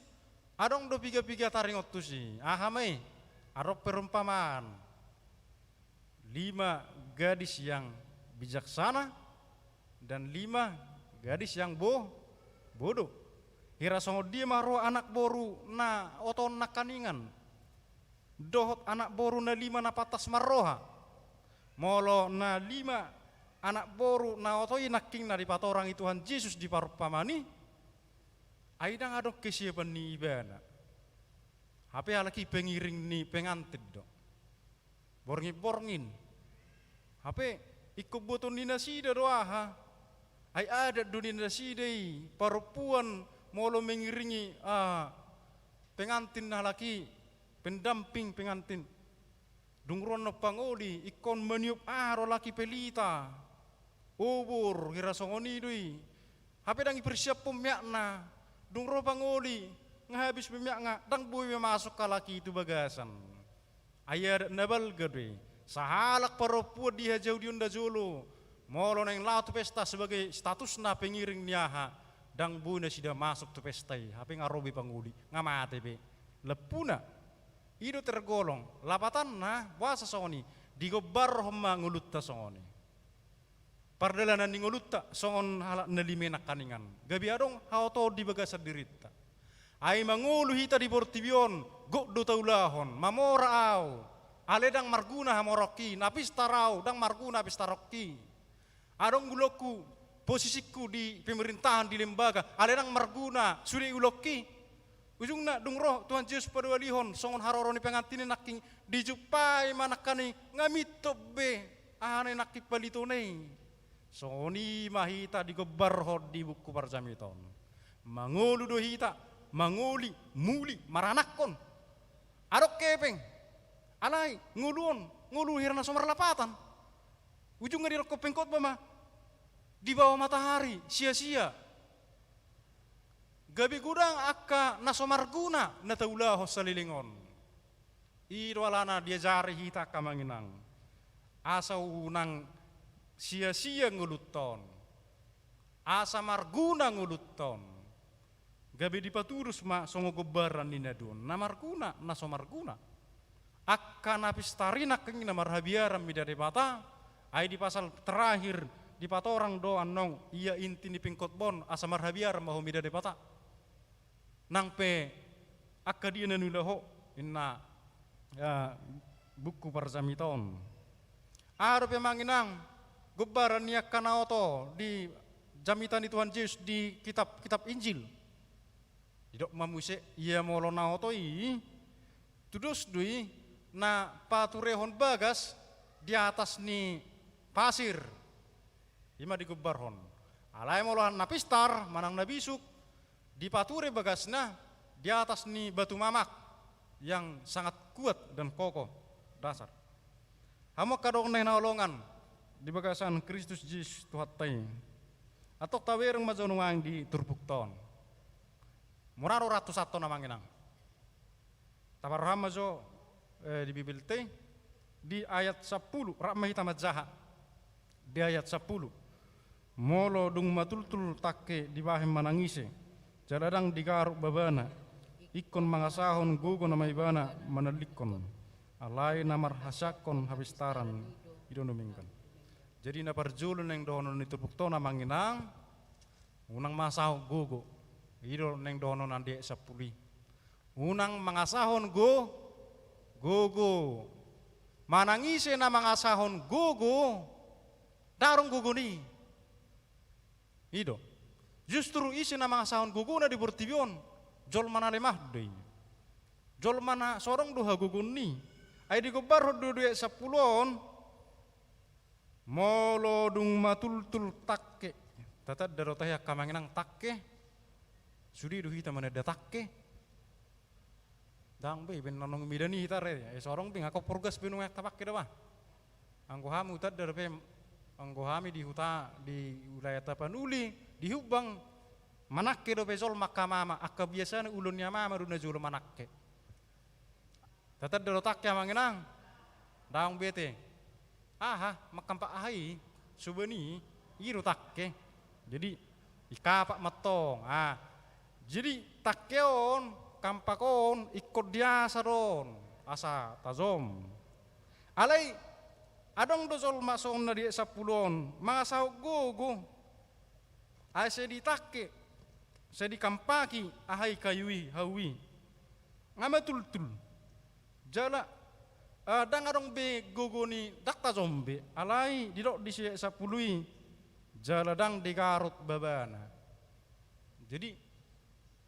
adong do piga-piga taringot tusi. Aha ma i? Adong perumpamaan. lima gadis yang bijaksana, dan lima gadis yang bo-, bodoh. Hira songon dia ma roha anak boru na oto on nangkaningan dohot anak boru na lima na pantas marroha? Molo na lima anak boru na oto i nangkin na dipatorangi Tuhan Jesus di parumpamaan i, ai ndang adong kesiapan ni ibana. Hape halak i pengiring ni pengantin do. Borngin-borngin. Hape ingkon botoon ni nasida do aha? Ai adat do ni nasida i, parompuan molo mengiringi, ah, pengantin halak i, pendamping pengantin. Dung ro annon pangoli, ingkon maniop aha do halak i, pelita, obor, hira songon i do i. Hape ndang ipersiaphon miakna, dung ro pangoli, nga habis be miakna, ndang boi be masuk halak i tu bagasan. Ai adat na balga do i. Sahalak parompuan di hajahudion na jolo, molo naeng laho tu pesta sebagai statusna pengiring ni aha, ndang boi nasida masuk tu pesta i, hape nga ro be pangoli, nga mate be lampuna. I do tergolong, lapatanna boasa songon i? Digombarhon ma ngolunta songon i. Pardalanan ni ngolunta songon halak na lima i nangkaningan. Gabe adong haotoon di bagasan dirinta. Ai mangolu hita di portibi on, gok do taulahon, mamora au. Alai ndang marguna hamoraonki, na pistar au, ndang marguna pistaronki. Adong ulaonku, posisingku di pemerintahan, di lembaga, alai ndang marguna sude ulaonki. Ujungna dung ro Tuhan Jesus paduahalihon songon haroro ni pengantin i nangkin, dijumpai ma nangkaning nga mintop be ahana i nangkin, palitona i. Songon i ma hita digombarhon di buku parjamita on. Mangolu do hita, mangoli, muli, maranakhon. Adong hepeng. Alai ngolu on, ngolu hira na so marlapatan. Ujungna didokkon pengkhotbah ma, di bawah matahari sia-sia. Gabe godang angka na so marguna na taulahon saleleng on. I do alana diajari hita angka amang inang, asa unang sia-sia ngolunta on, asa marguna ngolunta on. Gabe dipatudos ma songon gombaran ni na dua on, na marguna, na so marguna. Angka na pistar i nangkin na marhabiaran mida Debata, ai di pasal terakhir dipatorang do annon ia inti ni pengkhotbah on, asa marhabiaran ma ho mida Debata. Nang pe angka dia na niula ho, inna, eh, buku parjamita on. Aha dope amang inang gombaran ni angka na oto di jamita ni Tuhan Jesus di kitab, kitab Injil? Didok ma muse, ia molo na oto i, tudos do i na paturehon bagas di atas ni pasir. I ma digombarhon. Alai molo na pistar manang na bisuk, dipature bagasna di atas ni batu mamak yang sangat kuat dan kokoh dasar. Hamu angka dongan na hinaholongan di bagasan Kristus Jesus Tuhanta i, antong tabereng ma jo nuaeng di turpukta on. Mura do rantusanhon amang inang. Taparrohahon ma jo, eh, di Bibelta i, di ayat sampulu, rap ma hita manjaha. Di ayat sampulu. Molo dung matultul tangke dibahen manang ise, jala ndang digaruk babana, ingkon mangasahon gogo nama ibana manalingkon. Alai na marhaseakhon hapistaran i do na umenggan. Jadi na parjolo naeng dohonon ni turpukta on amang inang, unang mangasahon gogo. I do naeng dohonon di ayat sampulu i. Unang mangasahon go-, gogo. Manang ise na mangasahon gogo, ndang adong gogona i. I do. Justru ise na mangasahon gogona di portibi on, jolma na lemah do i. Jolma na so adong do hagogoonna i. Ai digombarhon do di ayat sampulu on, molo dung matultul tangke. Tatanda do tahe angka amang inang tangke? Sude do hita mananda tangke? Ndang be, baen na naeng mida ni hita re. Eh, so adong be, nga kompor gas be nuaeng tapangke do ba. Anggo hami hutanda dope, anggo hami di huta, di wilayah Tapanuli, di Humbang, manangke dope jolma angka amama, angka biasana ulaon ni amama do na jolo manangke. Tatanda do tangke amang inang? Ndang be ate. Aha, mangkampak aha i? Soban i, i do tangke. Jadi, ikampak ma antong. Ah. Jadi, tangke on, kampak on, ingkon diasa do on. Asa tajom. Alai, Adong do jolma songon na di ayat sampulu on, mangasahon gogo. Ai sai ditangke, sai dikampaki aha i, kayu i, hau i. Nga matultul. Jala, eh, ndang adong be gogo ni, ndang tajom be. Alai didok di si ayat sampulu i, jala ndang digarot babana. Jadi,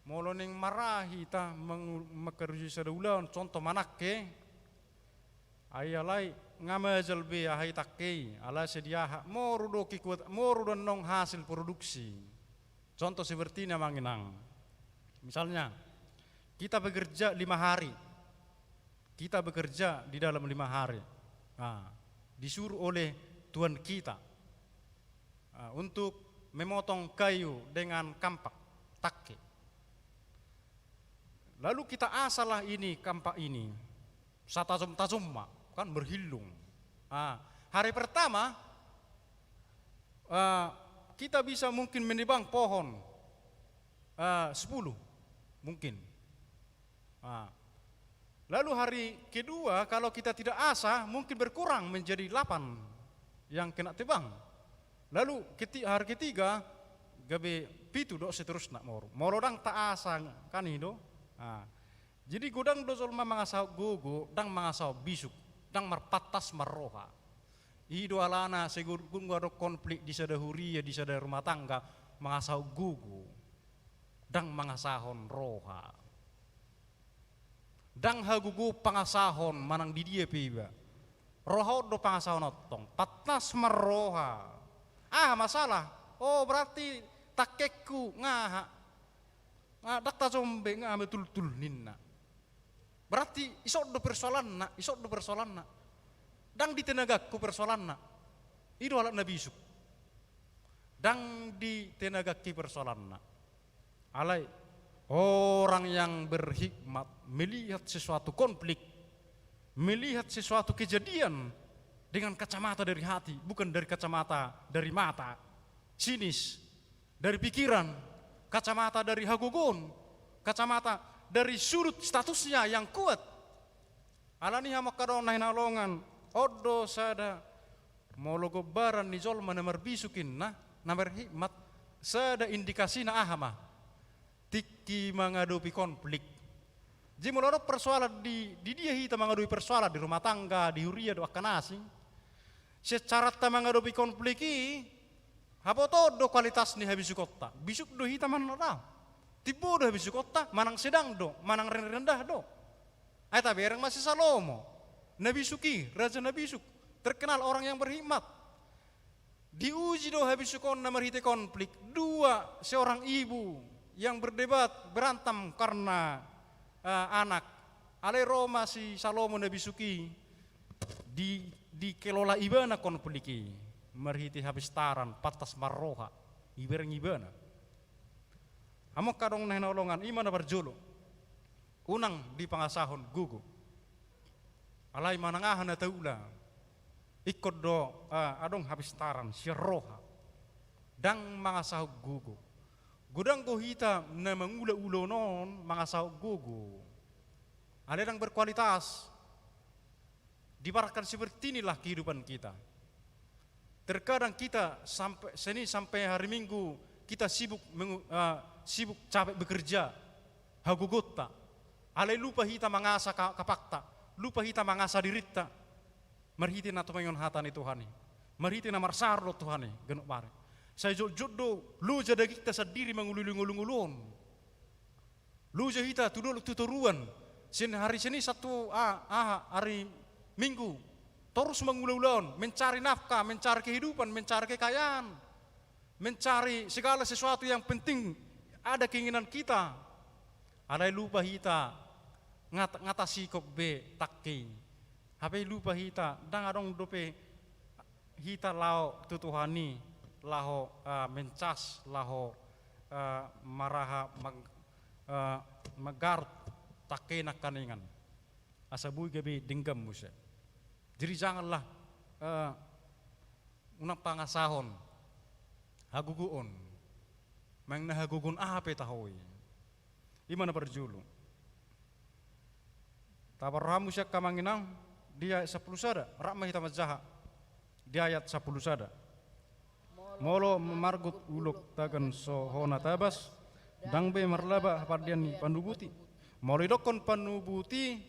molo naeng mara hita mangu-, mangkarosi sada ulaon, contoh manangke, ai alai nga majal be aha i, tangke i, alai sai di aha, moru do kekuat-, moru do annon hasil produksi. Contoh seperti ini, Amang Inang. Misalnya, kita bekerja lima hari. Kita bekerja di dalam lima hari. Nah, disuruh oleh Tuhan kita, ah, untuk memotong kayu dengan kampak, tangke. Lalu kita asahlah ini, kampak ini. Satajom-tajom ma, kan, berhilung. Ah, hari pertama, ah, kita bisa mungkin menebang pohon, ah, sepuluh, mungkin. Ah. Lalu hari kedua, kalau kita tidak asah, mungkin berkurang menjadi delapan yang kena tebang. Lalu keti-, hari ketiga, gabe pitu do, seterusna moru. Molo ndang taasah, kan i do. Ah. Jadi godang do jolma mangasahon gogo, ndang mangasahon bisuk, ndang marpantas marroha. I do alana sai godang do adong konflik di sada huria, di sada rumah tangga, mangasahon gogo, ndang mangasahon roha. Ndang hagogoon pangasahon manang di dia pe iba. Roha on do pangasahon on tong, pantas marroha. Aha masalah? Oh, berarti tangkeku nga aha, nga ndang tajom be, nga matultul ninna. Berarti ison do persoalanna, ison do persoalanna. Ndang di tenagaku persoalanna. I do halak na bisuk. Ndang di tenagangki persoalanna. Alai, orang yang berhikmat melihat sesuatu konflik, melihat sesuatu kejadian dengan kacamata dari hati, bukan dari kacamata dari mata, sinis, dari pikiran, kacamata dari hagogoon, kacamata dari sudut statusnya yang kuat. Alani i, hamu angka dongan na hinaholongan, on do sada, molo gombaran ni jolma na marbisuk inna, na berhikmat, sada indikasina aha ma? Tingki mangadopi konflik. Jadi molo adong persoalan di, di dia hita mangadopi persoalan, di rumah tangga, di huria dohot angka na asing, sian caranta mangadopi konflik i, habotoon do kualitas ni habisukonta. Bisuk do hita manang ndang? Timbo do habisukonta, manang sedang do, manang ren-, rendah do? Ai tabereng ma si Salomo. Na bisuk i, raja na bisuk, terkenal orang yang berhikmat. Diuji do habisukonna marhite konflik. Dua, seorang ibu yang berdebat, berantem karena, eh, anak. Alai ro ma si Salomo na bisuk i, di, dikelola ibana konflik i marhite hapistaran, pantas marroha, ibereng ibana. Hamu angka dongan na hinaholongan, i ma na parjolo. Unang dipangasahon gogo. Alai manang aha na taula, ingkon do, ah, adong hapistaran sian roha. Ndang mangasahon gogo. Godang do hita na mangula ulaon on mangasahon gogo. Alai ndang berkualitas. Diibaratkan seperti inilah kehidupan kita. Terkadang kita sampai Senin sampai hari Minggu kita sibuk mengu-, eh, sibuk capek bekerja, hagogoonta. Alai lupa hita mangasah ka-, kapakta, lupa hita mangasah dirinta. Marhite na tumaingon hata ni Tuhan i, marhite na marsaor dohot Tuhan i ganup ari. Sai jotjot do loja dagingta sandiri mangulahon ngolu-ngolu on. Loja hita tu dolok tu toruan, sian hari Senin sahat tu, ah, aha, hari Minggu, torus mangula ulaon, mencari nafkah, mencari kehidupan, mencari kekayaan, mencari segala sesuatu yang penting ada keinginan kita. Alai lupa hita ngat-, nga tasingkop be tangke i. Hape lupa hita, ndang adong dope hita laho tu Tuhan i, laho, eh, mencas, laho, eh, maraha mag-, eh, manggarut tangke nangkaningan. Asa boi gabe denggan muse. Jadi janganlah, eh, unang pangasahon hagogoon. Manang na hagogoon aha pe tahe i. I ma na parjolo. Taparrohahon muse angka amang inang, di ayat sampulu sada, rap ma hita manjaha. Di ayat sampulu sada. Molo mamargut ulok tagan so hona tabas, ndang be marlaba hapandean ni panubuti. Molo idokkon panubuti,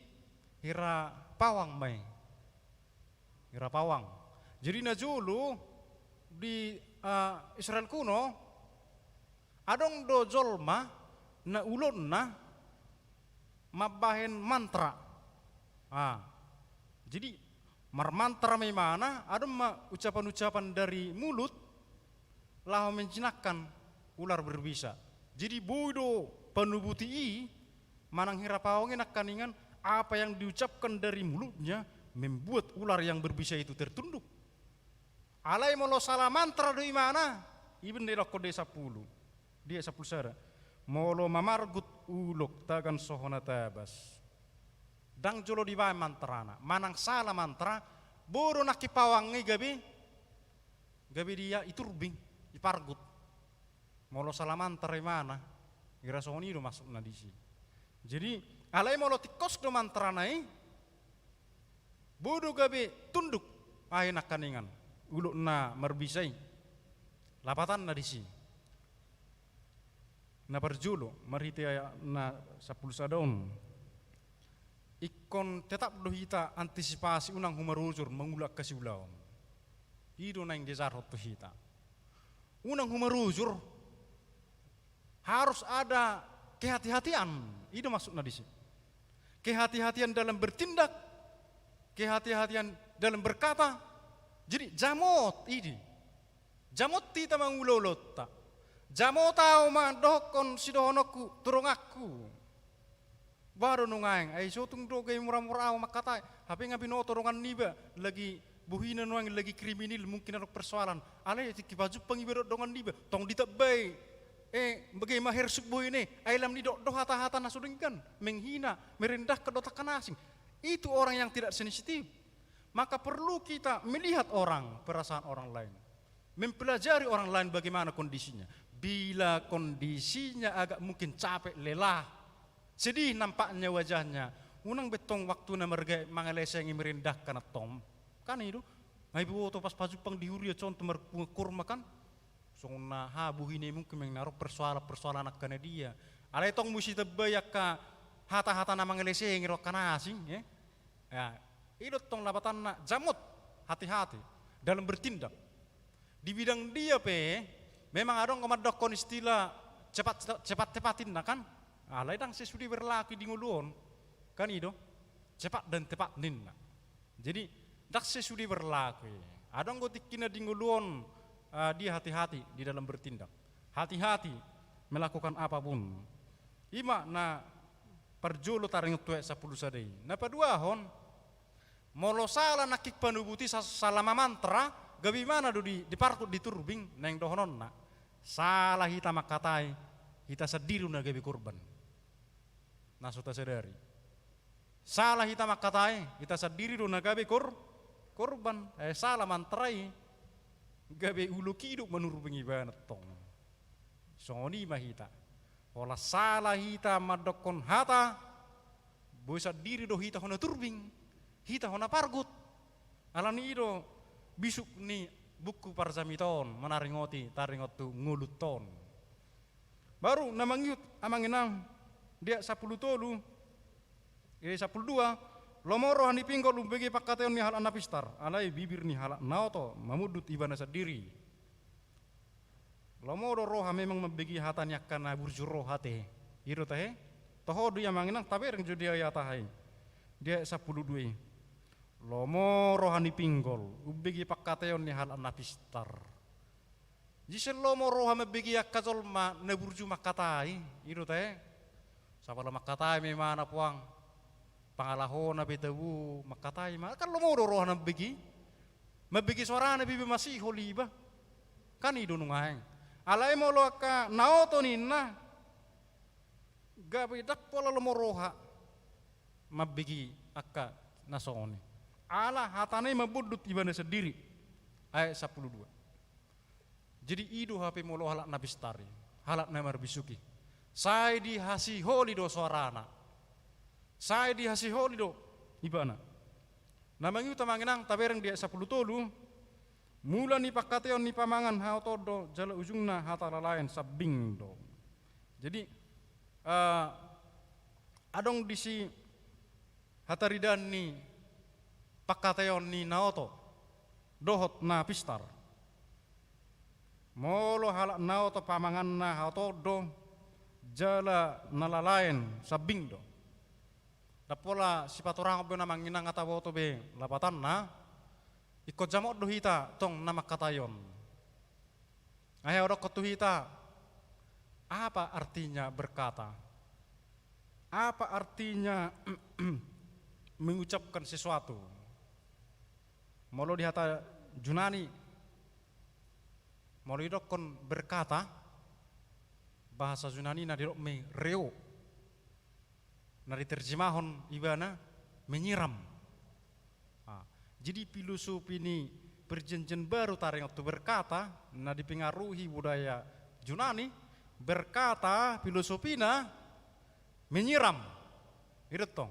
hira pawang ma i. Hira pawang. Jadi na jolo di, ah, Israel kuno, adong do jolma na ulonna mambahen mantra. Ah. Jadi marmantra ma imana, adong ma ucapan-ucapan dari mulut laho menjinakkan ular berbisa. Jadi boi do panubuti i manang hira pawang i nangkaningan, apa yang diucapkan dari mulutnya membuat ular yang berbisa itu tertunduk. Alai molo sala mantra do imana, i benda idokkon di sampulu. Di ayat sampulu sada. Molo mamargut ulok tagan so hona tabas. Ndang jolo dibahen mantrana. Manang sala mantra, boi do nangkin pawang i gabe, gabe dia iturbing, ipargut. Molo sala mantra imana, hira songon i do maksudna disi. Jadi, alai molo tingkos do mantrana i, boi do gabe tunduk, aha i nangkaningan, ulok na marbisa i. Lapatanna disi. Na parjolo, marhite ayat na sampulu sada on. Ingkon tetap do hita antisipasi unang humarujur mangula angka siulaon. I do naeng diajarhon tu hita. Unang humarujur, harus ada kehati-hatian. I do maksudna disi. Kehati-hatian dalam bertindak, kehati-hatian dalam berkata. Jadi jamot i di. Jamot hita mangula ulaonta. Jamot ahu mandohokkon sidohononku tu donganku. Bah do nuaeng, ai so tung do gabe mura-mura ahu mangkatai. Hape nga binoto dongan niba, lagi bohina nuaeng lagi kriminal, mungkin adong persoalan. Alai tingki pajumpang iba dohot dongan niba, tong ditambai. Eh, bagaimana hersuk bohina i, ai lam nidok do hata-hata na so denggan, menghina, merendahkan dohot angka na asing. Itu orang yang tidak sensitif. Maka perlu kita melihat orang, perasaan orang lain. Mempelajari orang lain bagaimana kondisinya. Bila kondisinya agak mungkin capek, lelah, sedih nampaknya wajahnya, unang be tong waktu na marga-, mangalesengi, merendahkan antong. Kan i do. Nga iboto pas pajumpang di huria contoh markurma kan. Songon na ha bohina i mungkin memang na ro persoalan-persoalan angka na dia. Alai tong muse ditambai angka hata-hata na mangalesengi dohot angka na asing, eh. Ya, i do tong lapatanna jamot, hati-hati dalam bertindak. Di bidang dia pe, memang adong do mandokkon istilah cepat, cepat tepat inna kan? Alai ndang sesude berlaku di ngolu on. Kan i do? Cepat dan tepat ninna. Jadi, ndang sesude berlaku i. Adong do tingkina di ngolu on, ah, dia hati-hati di dalam bertindak. Hati-hati melakukan apapun. I ma na parjolo taringot tu ayat sampulu sada i. Na paduahon, molo sala nangkin panubuti sa-, sala mamantra, gabe imana do di, dipargut, diturbing, naeng dohononna. Sala hita mangkatai, hita sandiri do na gabe korban. Na so tasadari. Sala hita mangkatai, hita sandiri do na gabe kor-, korban. Eh, sala mantra i, gabe ulok i do manurbing ibana tong. Songon i ma hita. Holan sala hita mandokkon hata, boi sandiri do hita hona turbing, hita hona pargut. Alani i do bisuk ni buku parjamita on, manaringoti, taringot tu ngolunta on. Baru na mangihut amang inang, di ayat sampulu tolu, eh, sampulu dua, lomo roha ni pinggol umbege pangkataion ni halak na pistar, alai bibir ni halak na oto mamundut ibana sandiri. Lomo do roha memang mambege hata ni angka na burju roha te. I do tahe? Toho do i amang inang, tabereng jo di ayat aha i. Di ayat sampulu dua i. Lomo roha ni pinggol umbege pangkataion ni halak na pistar. Jadi sai lomo roha mambege angka jolma na burju mangkatai, i do tahe? Sapala mangkatai ma imana puang, pangalahona pe tabo mangkatai ma, kan lomo do roha na mambege. Mambege soarana pe iba masihol iba. Kan i do nuaeng. Alai molo angka na oto ninna, gabe ndang pola lomo roha mambege angka na songon i. Ala hatana i mamundut ibana sandiri. Ayat sampulu dua. Jadi i do hape molo halak na pistar i, halak na marbisuk i. Sai dihasiholi do soarana. Sai dihasiholi do ibana. Na mangihut amang inang, tabereng di ayat sampulu tolu, Mula ni pangkataion ni pamangan haotoon do, jala ujungna hata lalaen sambing do. Jadi, eh, adong disi hataridaan ni pangkataion ni na oto dohot na pistar. Molo halak na oto pamanganna haotoon do, jala na lalaen sambing do. Ndang pola sipatorangon be na manginang, taboto be lapatanna. Ingkon jamot do hita tong na mangkatai on. Ai hudokkon tu hita, apa artinya berkata? Apa artinya mengucapkan sesuatu? Molo di hata Junani, molo didokkon berkata, bahasa Junani na didok me reo, na diterjemahon ibana menyiram. Ah, jadi filosofi ni Perjanjian Baru taringot tu berkata, na dipengaruhi budaya Junani, berkata filosofina menyiram. I do tong.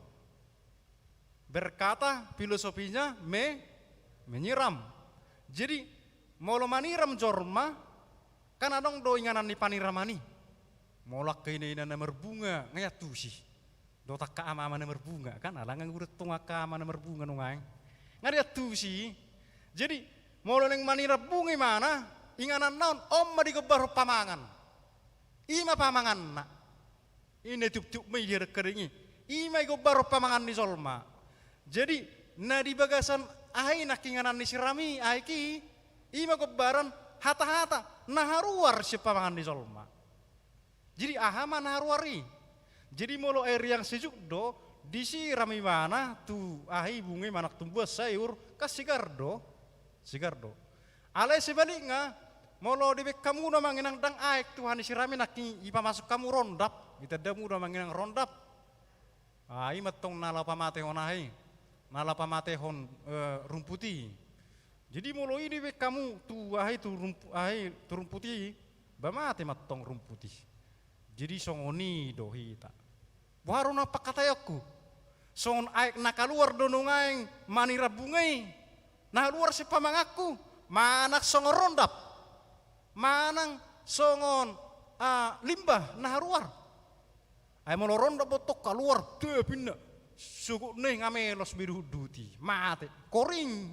Berkata filosofinya me-, menyiram. Jadi, molo maniram jolma, kan adong do inganan ni paniraman i. Molo angka ina-ina na marbunga, nga diantusi. Dohot angka ama-ama na marbunga, kan? Ala nga hudok tong angka ama na marbunga nuaeng. Nga diantusi. Jadi, molo naeng maniram bunga ibana, ingananna on, on ma digombarhon pamangan. I ma pamanganna. I na tiup-tiup ma i di hadengkadeng i. I ma digombarhon pamangan ni jolma. Jadi, na di bagasan aha i, na inganan ni siram i, aek i, i ma gombaran hata-hata na haruar sian pamangan ni jolma. Jadi, aha ma na haruar i? Jadi, molo air yang sejuk do, disiram ibana tu aha i, bunga i manang tumbuhan sayur, kan sigar do. Sigar do. Alai sebalikna, molo dibaen hamu do manginang ndang aek tu aha ni siram i, nangkin dipamasuk hamu rondap, ditanda hamu do manginang rondap. Ah, i ma tong na laho pamatehon aha i, na laho pamatehon, eh, rumput i. Jadi molo i dibaen hamu tu aha i, tu rumpu-, aha i, tu rumput i, ba mate ma tong rumput i. Jadi songon i do hita. Boha do na pangkataionku? Songon aek na kaluar do nuaeng maniram bunga i, na haluar sian pamanganku, manang songon rondap, manang songon, ah, limbah na haruar. Ai molo rondap do tong kaluar, dapinna, sogotna i nga melos be dohot duti, mate, koring.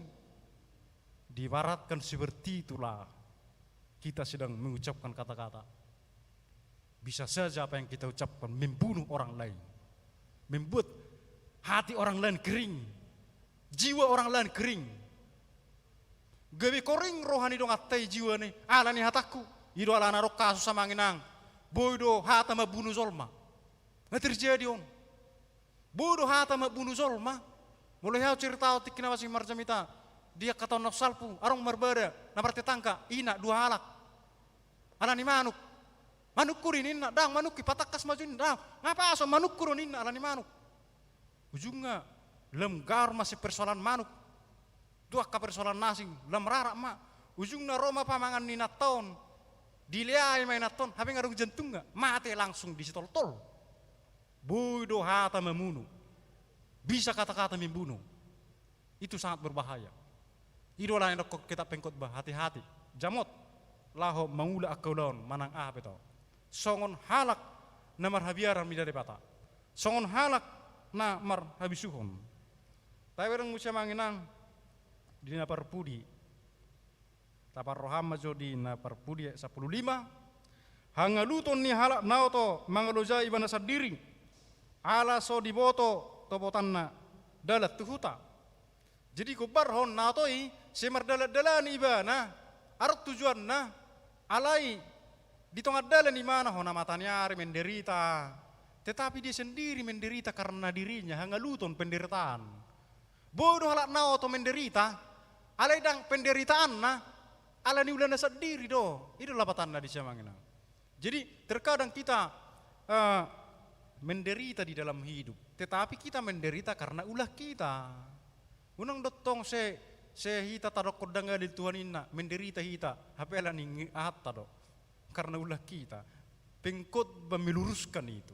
Diibaratkan seperti itulah kita sedang mengucapkan kata-kata. Bisa saja apa yang kita ucapkan membunuh orang lain, membuat hati orang lain kering, jiwa orang lain kering. Gabe koring roha ni donganta i, jiwana i, ala ni hatangku. I do alana adong kasus amang inang, boi do hata mambunu jolma. Nga terjadi on. Boi do hata mambunu jolma. Molo hea hucerita tingki na masing marjamita, di angka taon na salpu, adong marbada, na martetangga, ina, dua halak. Ala ni manuk. Manukku do ninna, ndang manukki, patangkas ma jo ninna, ndang. Nga pasu, manukku do ninna, ala ni manuk. Ujungna, lam gaor ma sian persoalan manuk tu angka persoalan na asing, lam rarak ma. Ujungna ro ma pamangan ni inanta on, dileai ma inanta on, hape nga adong jantungna, mate langsung di sitoltol. Boi do hata mamunu. Bisa kata-kata membunuh. Itu sangat berbahaya. I do alana didokkon kitab pengkhotbah, hati-hati, jamot laho mangula angka ulaon manang aha pe tong. Songon halak na marhabiaran mida Debata, songon halak na marhabisuhon. Tabereng muse amang inang di na parpudi. Taparrohahon ma jo di na parpudi ayat sampulu lima. Hangaluton ni halak na oto mangalojai ibana sandiri, ala so diboto topotanna dalan tu huta. Jadi gombarhon na oto i, sai mardalan-dalan ibana, adong tujuanna, alai di tonga dalan ibana, hona mataniari, menderita. Tetapi dia sendiri menderita karena dirinya, hangaluton, penderitaan. Boi do halak na oto menderita, alai ndang penderitaanna ala ni ulana sandiri do. I do lapatanna disi amang inang. Jadi terkadang kita, eh, menderita di dalam hidup, tetapi kita menderita karena ulah kita. Unang do tong sai, sai hita tadokkon ndang adil Tuhan inna, menderita hita, hape ala ni ahanta do. Karena ulah kita. Pengkhotbah meluruskan itu.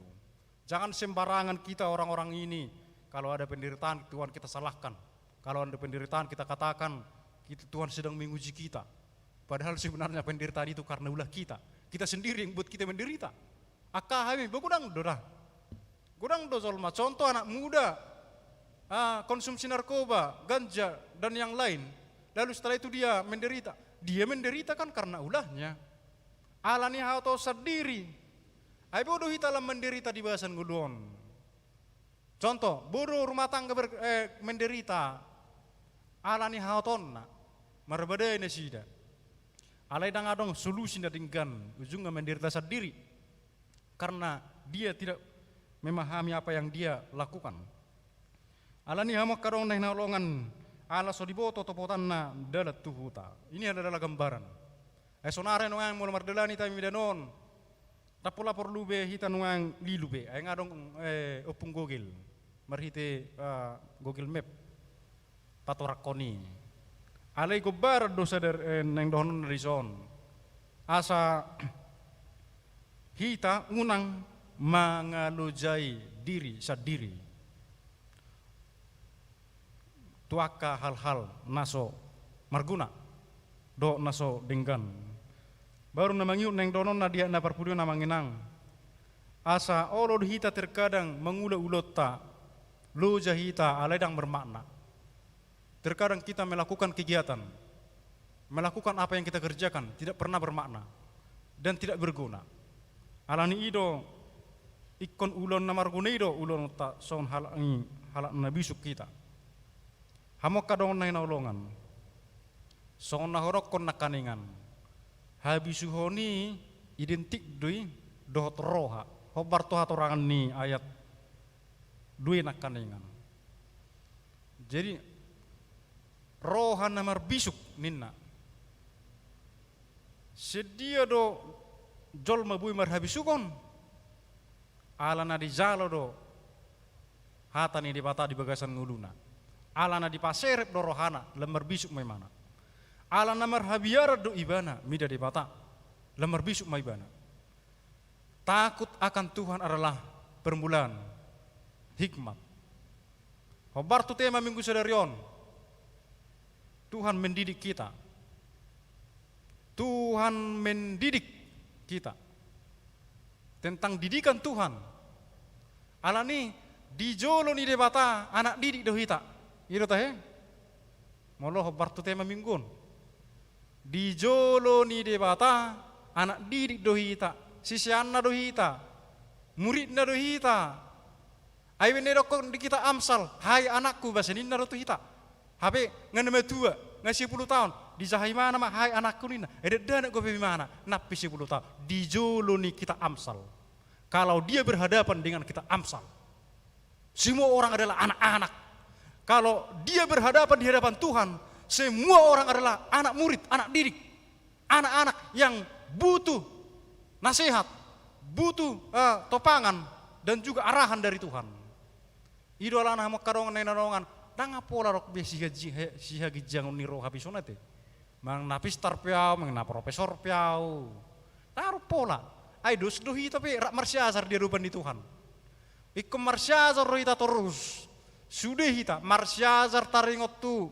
Jangan sembarangan kita orang-orang ini, kalau ada penderitaan Tuhan kita salahkan. Kalau ada penderitaan kita katakan, Tuhan sedang menguji kita. Padahal sebenarnya penderitaan itu karena ulah kita. Kita sendiri yang buat kita menderita. Angka hami, ba godang do da. Godang do jolma, contoh anak muda, ah, konsumsi narkoba, ganja, dan yang lain. Lalu setelah itu dia menderita. Dia menderita kan karena ulahnya. Ala ni haotoon sandiri. Ai bodo hita lam menderita di bagasan ngolu on. Contoh, bodo rumah tangga ber-, eh, menderita ala ni haotoonna, marbadai nasida. Alai ndang adong solusi na denggan, ujungna menderita sandiri. Karena dia tidak memahami apa yang dia lakukan. Ala ni hamu angka dongan na hinaholongan, ala so diboto topotanna dalan tu huta. Ini adalah gambaran. Ai sonari nuaeng molo mardalani hami medan on, ndang pola porlu be hita nuaeng lilu be, ai nga adong, eh, ompung Google, marhite, eh, Google Map, patorangkon i. Alai gombaran do sadar, eh, naeng dohononna dison. Asa hita unang mangalojai diri sandiri tu angka hal-hal na so marguna dohot na so denggan. Baru na mangihut naeng dohononna di ayat na parpudi on, amang inang. Asa olo do hita terkadang mangula ulaonta, loja hita alai ndang bermakna. Terkadang kita melakukan kegiatan, melakukan apa yang kita kerjakan tidak pernah bermakna dan tidak berguna. Ala ni i do, ingkon ulaon na marguna i do ulaonta songon halak ni, halak na bisuk hita. Hamu angka dongan na hinaholongan, songon na hudokkon nangkaningan, habisuhon i identik do i dohot roha. Hombar tu hatorangan ni ayat dua i nangkaningan. Jadi, roha na marbisuk ninna. Songon dia do jolma boi marhabisukon? Ala na dijalo do hata ni Debata di bagasan ngoluna. Ala na dipaserep do rohana, lam marbisuk ma ibana. Ala na marhabiaran do ibana mida Debata, lam marbisuk ma ibana. Takut akan Tuhan adalah permulaan hikmat. Hombar tu tema minggu sadari on, Tuhan mendidik kita. Tuhan mendidik kita. Tentang didikan Tuhan. Ala ni i di jolo ni Debata anak didik do hita. I do tahe? Molo hombar tu tema minggu on. Di jolo ni Debata anak didik do hita, siseanna do hita, muridna do hita. Ai baen na didokkon di kitab Amsal, "Hai anakku," ba ninna do tu hita. Hape nga na matua, nga sia pulu taon, dijaha ibana ma, "Hai anakku," ninna. Ai dakdanak dope ibana, nang pe sia pulu taon. Di jolo ni kitab Amsal. Kalau dia berhadapan dengan kitab Amsal, semua orang adalah anak-anak. Kalau dia berhadapan di hadapan Tuhan, semua orang adalah anak murid, anak didik, anak-anak yang butuh nasihat, butuh, eh, topangan, dan juga arahan dari Tuhan. I do alana hamu angka dongan na hinaholongan, ndang pola adong be sihaji-, sihaginjangon ni roha bisuk on ate. Manang na pistar pe au, manang na profesor pe au. Ndang adong pola. Ai dos do hita pe rap marsiajar di adopan ni Tuhan. Ingkon marsiajar do hita torus. Sude hita marsiajar taringot tu,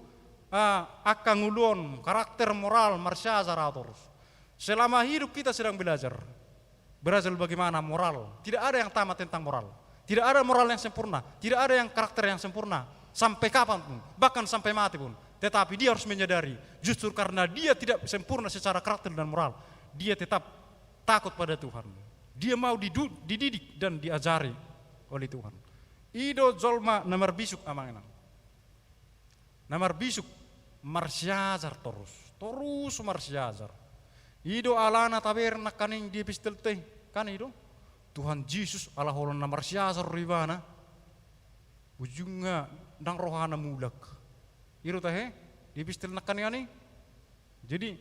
ah, angka ngolu on, karakter, moral, marsiajar au torus. Selama hidup kita sedang belajar. Belajar bagaimana moral. Tidak ada yang tamat tentang moral. Tidak ada moral yang sempurna. Tidak ada yang karakter yang sempurna. Sampai kapan pun. Bahkan sampai mati pun. Tetapi dia harus menyadari, justru karena dia tidak sempurna secara karakter dan moral, dia tetap takut pada Tuhan. Dia mau didu-, dididik dan diajari oleh Tuhan. I do jolma na marbisuk, amang inang. Na marbisuk, marsiajar torus. Torus marsiajar. I do alana tabereng nangkaning di epistel te, kan i do. Tuhan Jesus ala holan na marsiajar do ibana, ujungna ndang rohana mulak. I do tahe, di epistel nangkaningan i. Jadi,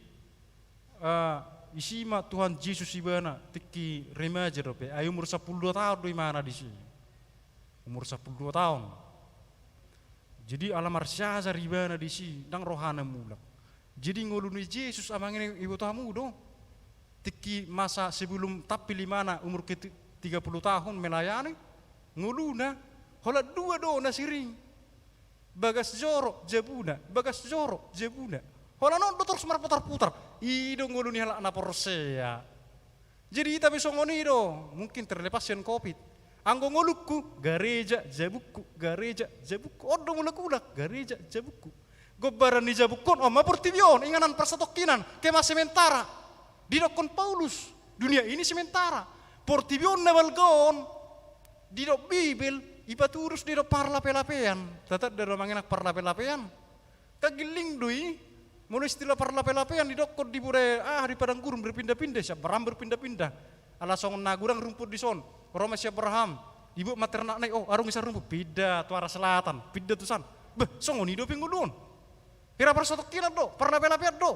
eh, disi ma Tuhan Jesus ibana tingki remaja dope, ai umur sampulu dua taon do ibana disi. Umur sampulu dua taon. Jadi ala marsiajar ibana disi, ndang rohana mulak. Jadi ngolu ni Jesus, amang inang, iboto hamu do. Tingki masa sebelum tampil ibana umur ke ti-, tiga puluh tahun melayani, ngoluna holan dua do na siring. Bagas joro jabuna, bagas joro jabuna. Holan on do torus marputar-putar. I do ngolu ni halak na porsea. Jadi hita pe songon i do, mungkin terlepas sian covid. Anggo ngolungku, gareja jabungku, gareja jabungku. On do mulak-ulak, gareja jabungku. Gombaran ni jabungkon, on ma portibi on, inganan parsatongkinan, kemah sementara. Didokkon Paulus, dunia ini sementara. Portibi on na balga on, didok Bibel, ipaturus didok parlape-lapean. Tatanda do amang inang parlape-lapean. Kagilling do i, molo istilah parlape-lapean didokkon di budaya, ah, di padang gurun berpindah-pindah, si Abraham berpindah-pindah. Ala songon na godang rumput dison, ro ma si Abraham, dibuat ma ternakna i, oh, adong i sian rumput, pindah tu arah selatan, pindah tu san. Beh, songon i dope ngolu on. Hira parsatongkinan do, parlape-lapean do.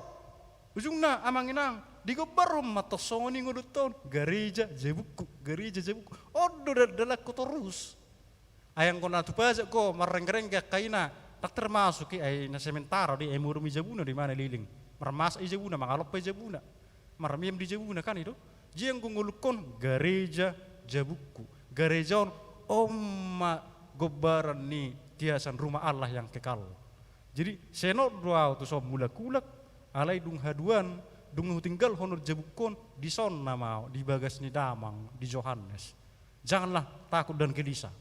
Ujungna amang inang, digombarhon ma tong songon i ngolunta on, gareja jabungku, gareja jabungku. On do da-, dalanku torus. Ai anggo na tu pajak go, marrengge-rengge angka ina, ndang termasuk i, ai na sementara do i, ai modom i jabuna do imana leleng. Marmasak i jabuna, mangalompa i jabuna. Marmiam di jabuna kan i do. Jadi anggo ngolungkon, gareja jabungku. Gareja on, on ma gombaran ni tiasan rumah Allah yang kekal. Jadi, sai on do au tuson mulak-ulak, alai dung haduan, dung hutinggalhon on jabungkon, dison nama au, di bagas ni damang, di Johannes. Janganlah takut dan gelisah.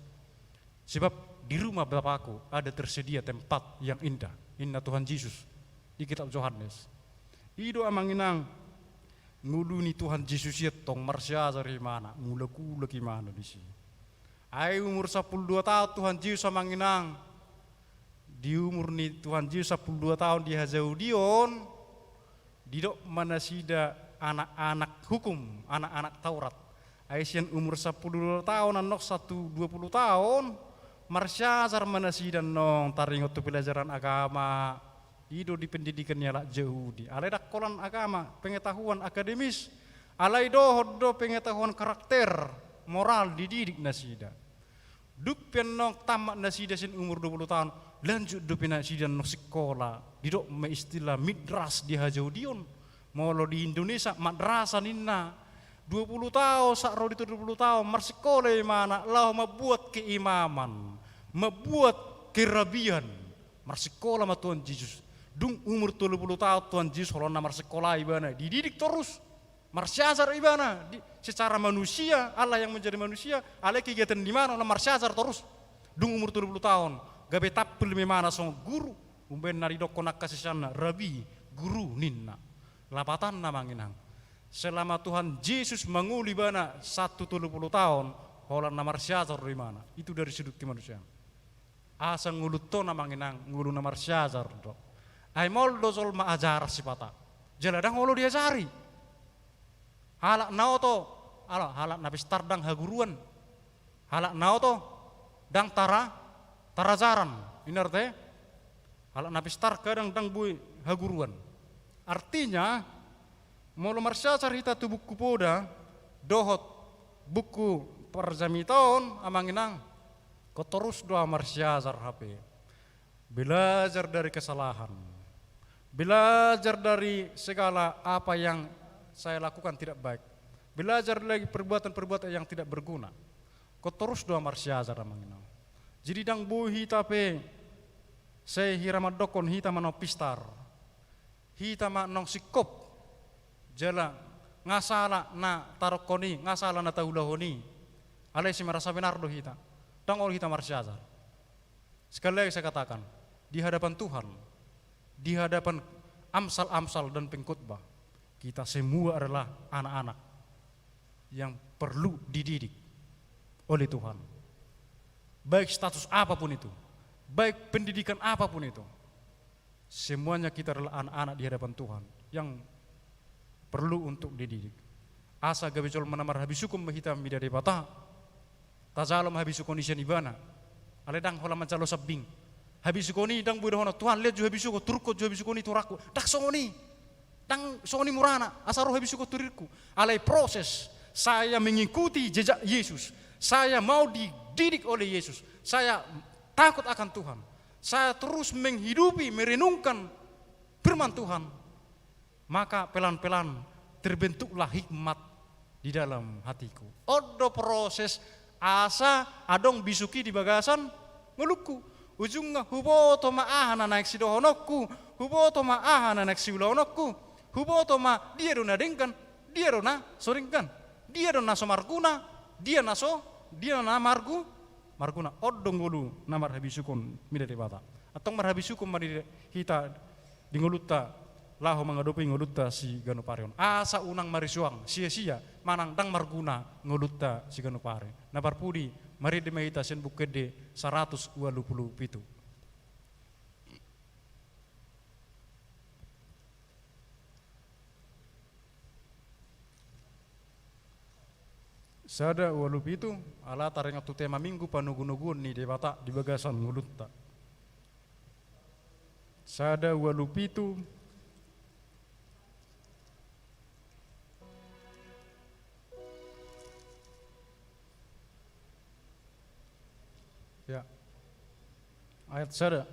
Sebab di rumah Bapakku ada tersedia tempat yang indah. Ninna Tuhan Jesus di kitab Johannes. I do amang inang ngolu ni Tuhan Jesus i, tong marsiajar imana, mulak-ulak imana disi. Ai umur sampulu dua taon Tuhan Jesus amang inang. Di umur ni Tuhan Jesus sampulu dua taon di hajahudion, didok ma nasida anak-anak hukum, anak-anak Taurat. Ai sian umur sampulu dua taon annon sahat tu dua pulu taon, marsiajar ma nasida annon taringot tu pelajaran agama. I do di pendidikan ni halak Jahudi. Alai ndang holan agama, pengetahuan akademis. Alai dohot do pengetahuan karakter, moral, dididik nasida. Dung pe annon tamat nasida sian umur dua pulu taon, lanjut dope nasida annon sikola. Didok ma istilah midras di hajahudion. Molo di Indonesia, madrasah ninna. Dua pulu taon, sahat ro di dua pulu taon, marsikola imana, laho mambuat keimaman, mambuat kerabian. Marsikola ma Tuhan Jesus. Dung umur tolu pulu taon Tuhan Jesus, holan na marsikola ibana, dididik torus. Marsiajar ibana di, secara manusia, Allah yang menjadi manusia, alai kegiatan ni imana na marsiajar torus. Dung umur tolu pulu taon, gabe tampil ma imana songon guru, umbaen na didokkon angka siseanna, Rabi, guru ninna. Lapatanna amang inang. Selama Tuhan Jesus mangolu ibana sahat tu tolu pulu taon, holan na marsiajar do imana. Itu dari sudut kemanusiaan. Asa ngolunta on amang inang, ngolu na marsiajar do. Ai maol do jolma ajaran sipata. Jala ndang olo diajari. Halak na oto, ala, halak na pistar ndang haguruan. Halak na oto, ndang tara, tarajaran. I ma artina, halak na pistar kadang ndang boi haguruan. Artinya, molo marsiajar hita tu buku Poda, dohot buku Parjamita on, amang inang, ingkon torus do au marsiajar hape. Belajar dari kesalahan. Belajar dari segala apa yang saya lakukan tidak baik. Belajar dari perbuatan-perbuatan yang tidak berguna. Ingkon torus do au marsiajar, amang inang. Jadi ndang boi hita pe sai hira mandokkon hita ma annon pistar. Hita ma annon singkop. Jala nga sala na tadokkon i, nga sala na taulahon i. Alai sai merasa benar do hita. Ndang olo hita marsiajar. Sekali lagi saya katakan, di hadapan Tuhan, di hadapan amsal-amsal dan pengkhotbah, kita semua adalah anak-anak yang perlu dididik oleh Tuhan. Baik status apapun itu, baik pendidikan apapun itu, semuanya kita adalah anak-anak di hadapan Tuhan yang perlu untuk dididik. Asa gabe jolma na marhabisuhon ma hita mida Debata. Tajalo ma habisuhon i sian ibana. Alai ndang holan manjalo sambing. Habisuhon i ndang boi dohonon, Tuhan, lehon jo habisuhon, turunkon jo habisuhon i tu rohangku. Ndang songon i. Ndang songon i murana, asa ro habisuhon tu diringku. Alai proses, saya mengikuti jejak Yesus. Saya mau dididik oleh Yesus. Saya takut akan Tuhan. Saya terus menghidupi, merenungkan firman Tuhan. Maka pelan-pelan terbentuklah hikmat di dalam hatiku. On do proses asa adong bisuk i di bagasan ngolungku. Ujungna huboto ma aha na naeng sidohononku, huboto ma aha na naeng siulahononku, huboto ma dia do na denggan, dia do na so denggan, dia do na so marguna, dia na so, dia na margu, marguna. On do ngolu na marhabisukon mida Debata. Antong marhabisukon ma di hita di ngolunta laho mangadopi ngolunta siganup ari on. Asa unang marisuang sia-sia manang ndang marguna ngolunta siganup ari. Na parpudi, marende ma hita sian Buku Ende saratus ualu pulu pitu. Sada ualu pitu, ala taringot tu tema Minggu panogunoguon ni Debata di bagasan ngolunta. Sada ualu pitu. Ya. Ayat sada.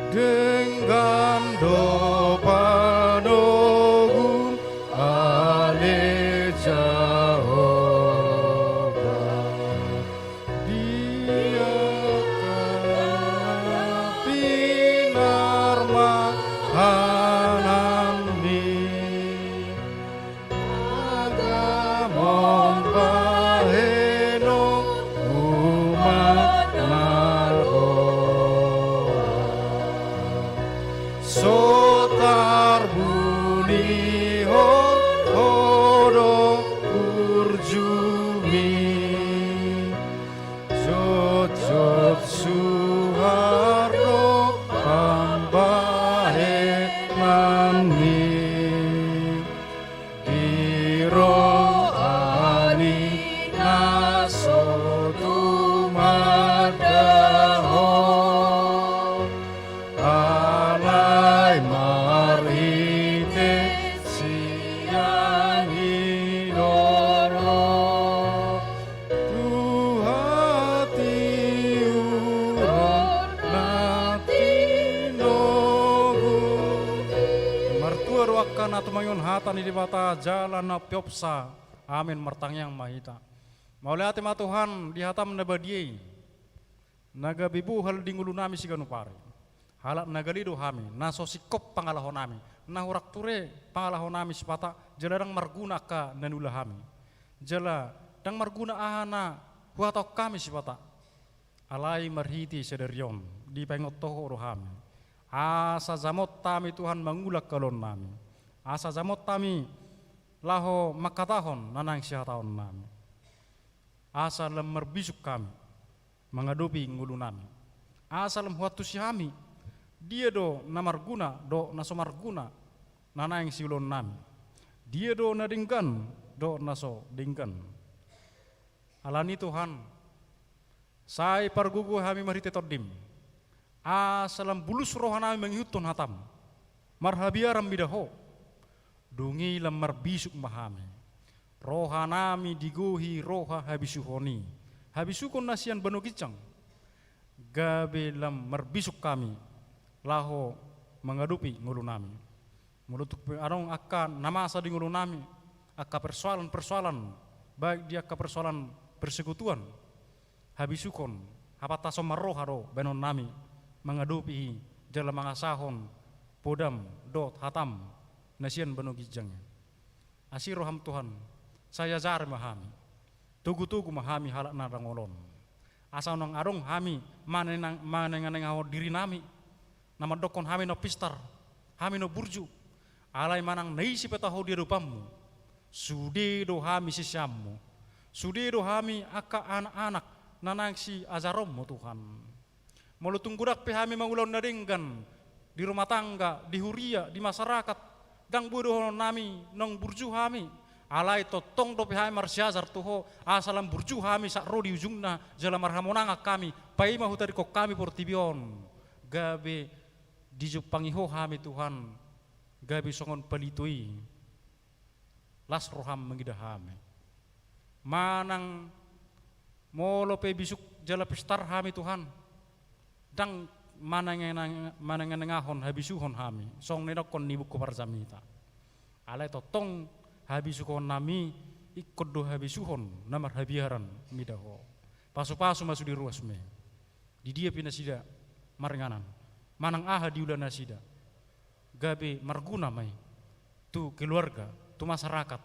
Denggan do panogu ale Jahowa, di angka na pinarmahananmi. Angka mambahen umat na roa, so tarbunihon Ho do burjumi. Jotjot suhar do pambahenanmi. Di roha ni na so tumandangkon, alai marhite sian i do ro. Tu hatiuron na tinogu. Martua do angka na tumangihon hata ni Debata jala na umpeopsa. Amen. Martangiang ma hita. Mauliate ma Tuhan di hataM na badia i, na gabe bohal di ngolunami siganup ari. Halak na gale do hami, na so singkop pangalahonami, na hurang ture pangalahonami sipata, jala ndang marguna angka na niula hami. Jala ndang marguna aha na huhatahon hami sipata. Alai marhite sadari on, dipaingot Ho do hami. Asa jamot hami Tuhan mangula angka ulaonnami. Asa jamot hami laho manghatahon na naeng sihataonnami. Asa lam marbisuk hami mangadopi ngolunami. Asa lam huantusi hami, dia do na marguna dohot na so marguna na naeng siulaonnami. Dia do na denggan dohot na so denggan. Alani Tuhan, sai pargogoi hami marhite TondiM. Asa lam bulus rohanami mangihuthon hataM. Marhabiaran mida Ho. Dung i lam marbisuk ma hami. Rohanami digohi roha habisuhon i. Habisukon na sian banua ginjang. Gabe lam marbisuk hami laho mangadopi ngolunami. Molo tung pe adong angka na masa di ngolunami, angka persoalan-persoalan, baik di angka persoalan persekutuan, habisukon, hapantason marroha do baenonnami mangadopi i jala mangasahon podaM dohot hataM na sian banua ginjang i. Asi rohaM Tuhan, sai ajari ma hami. Togu-togu ma hami halak na dangol on. Asa unang adong hami manenang-, manenganengahon dirinami, na mandokkon hami na pistar, hami na burju. Alai manang na ise pe taho di adopanMu, sude do hami siseanMu. Sude do hami angka anak-anak na naeng siajaronMu Tuhan. Molo tung godang pe hami mangulahon na denggan, di rumah tangga, di huria, di masyarakat, ndang boi dohononnami naung burju hami. Alai tongtong dope hami marsiajar tu Ho, asa lam burju hami sahat ro di ujungna, jala marhamonangan hami, paima hutadingkon hami portibi on. Gabe dijumpangi Ho hami Tuhan, gabe songon palito i. Las rohaM mangida hami. Manang molo pe bisuk jala pistar hami Tuhan, ndang manengenang-, manengenengahon habisuhon hami, songon na nidok ni buku Parjamita. Alai tongtong habisuhonnami ingkon do habisuhon na marhabiaran mida Ho. Pasupasu ma sude ruasMi. Di dia pe nasida maringanan, manang aha diula nasida, gabe marguna ma i tu keluarga, tu masyarakat,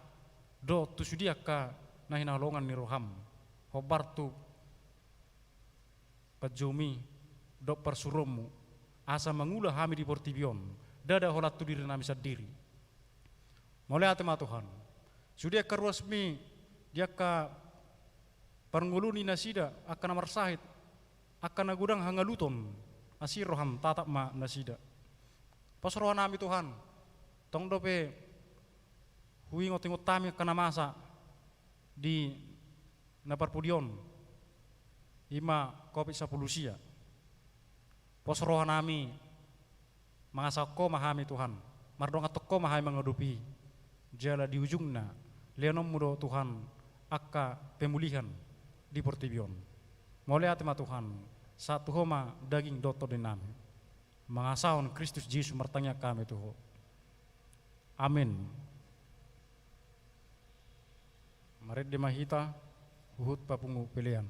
dohot tu sude angka na hinaholongan ni rohaM, hombar tu panjouMi dohot parsuruonMu, asa mangula hami di portibi on, ndada holan tu dirinami sandiri. Mauliate ma Tuhan. Sude angka ruasMi di angka parngolu ni nasida, angka na marsahit, angka na godang hangaluton, asi rohaM, tatap ma nasida. Pos rohanami Tuhan, tong dope huingot-ingot hami angka na masa di na parpudi on, i ma Covid sampulu sia. Pos rohanami, mangasahon Ho ma hami Tuhan, mardongan tu Ho ma hami mangadopi i, jala di ujungna lehononMu do Tuhan angka pemulihan di portibi on. Mauliate ma Tuhan, sahat tu Ho ma daging dohot tondinami. Mangasahon Kristus Jesus martangiang hami tu Ho. Amin. Marende ma hita huhut papungu pelean.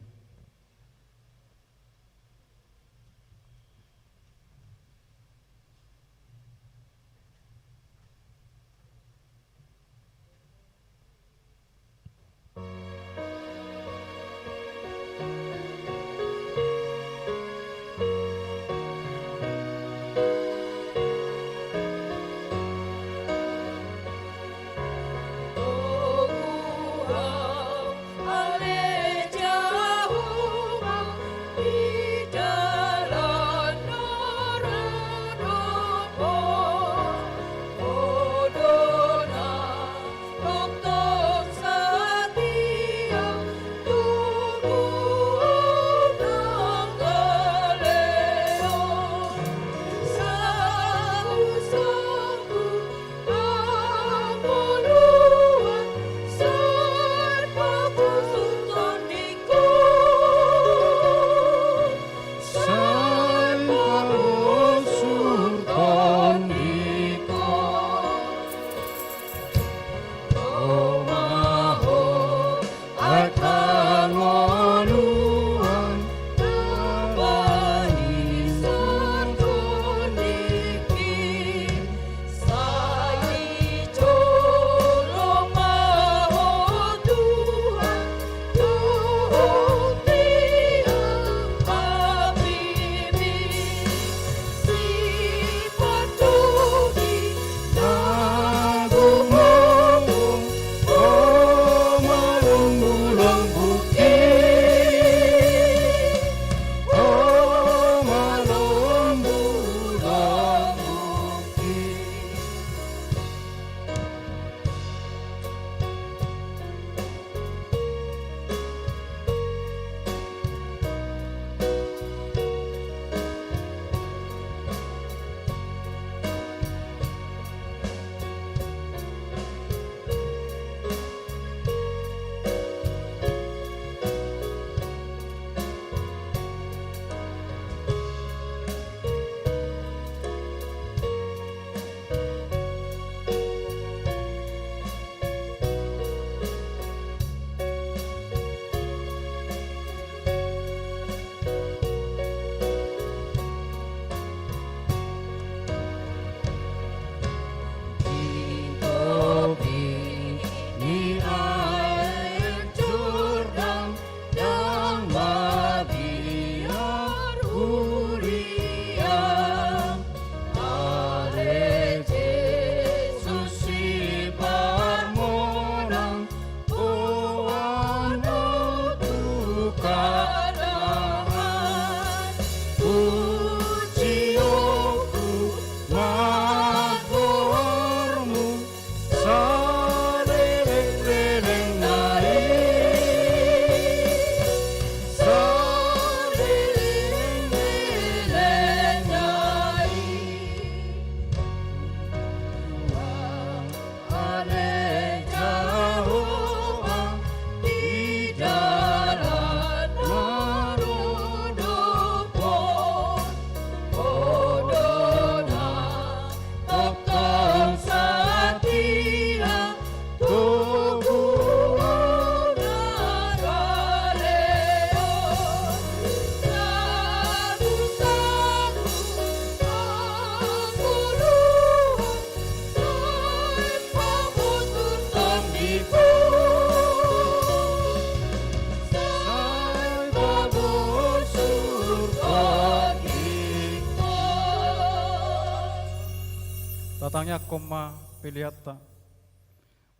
Tangiangkon ma peleanta.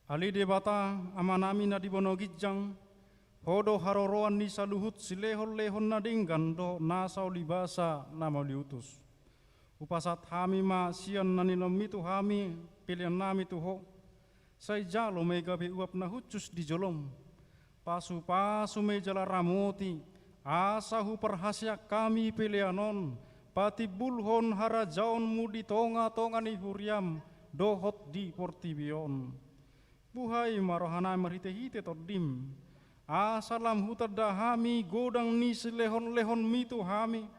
Ale Debata, Amanami na di banua ginjang, Ho do haroroan ni saluhut silehonlehon na denggan dohot nasa ulibasa na mauliutus. Hupasahat hami ma sian na nilehonMi tu hami peleannami tu Ho. Sai jalo ma i gabe uap na hushus di jolom. Pasupasu ma i jala ramoti, asa huparhaseang hami pelean on patimbulhon harajaonMu di tongatonga ni huriaM dohot di portibi on. Buhai ma rohanami marhitehite TondiM, asa lam hutanda hami godang ni silehonlehonMi tu hami,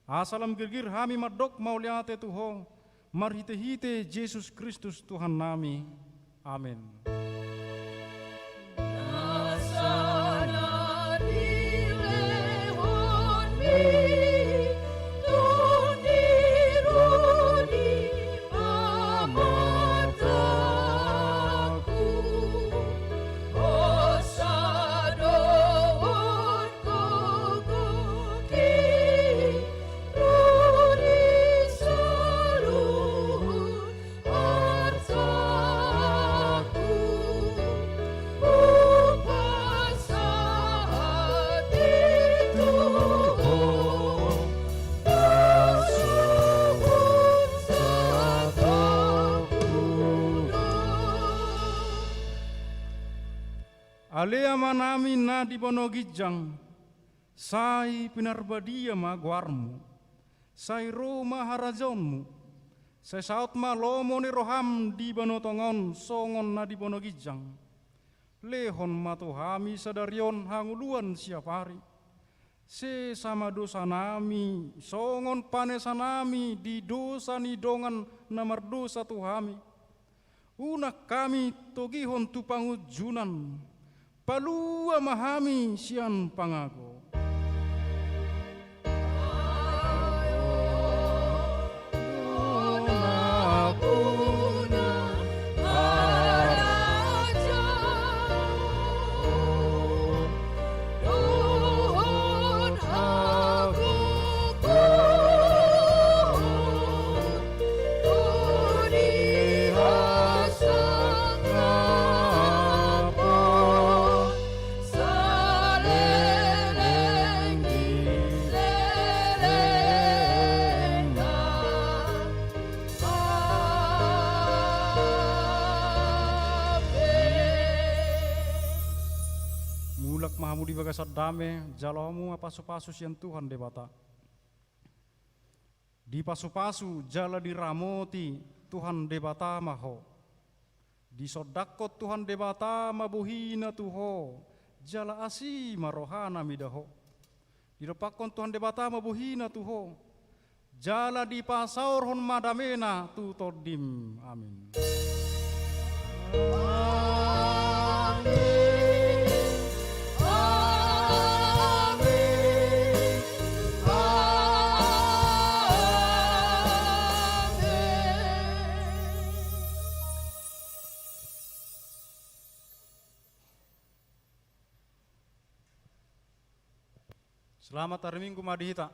asa lam girgir hami mandok mauliate tu Ho, marhitehite Jesus Kristus Tuhannami. Amen. Ale Amanami na di banua ginjang, sai pinarbadia ma goarMu. Sai ro ma harajaonMu. Sai saut ma lomo ni rohaM di banua tonga on songon na di banua ginjang. Lehon ma tu hami sadari on hangoluan siapari. Sesa ma dosanami songon panesanami di dosa ni dongan na mardosa tu hami. Unang hami togihon tu pangunjunan. Palua ma hami sian pangago. Mulak ma hamu di bagasan dame, jalo hamu ma pasupasu sian Tuhan Debata. Dipasupasu jala diramoti Tuhan Debata ma ho. Disondangkon Tuhan Debata ma bohiNa tu ho, jala asi ma rohaNa mida ho. Didompakkon Tuhan Debata ma bohiNa tu ho, jala dipasaorhon ma dameNa tu tondim. Amin. Selamat hari Minggu ma di hita.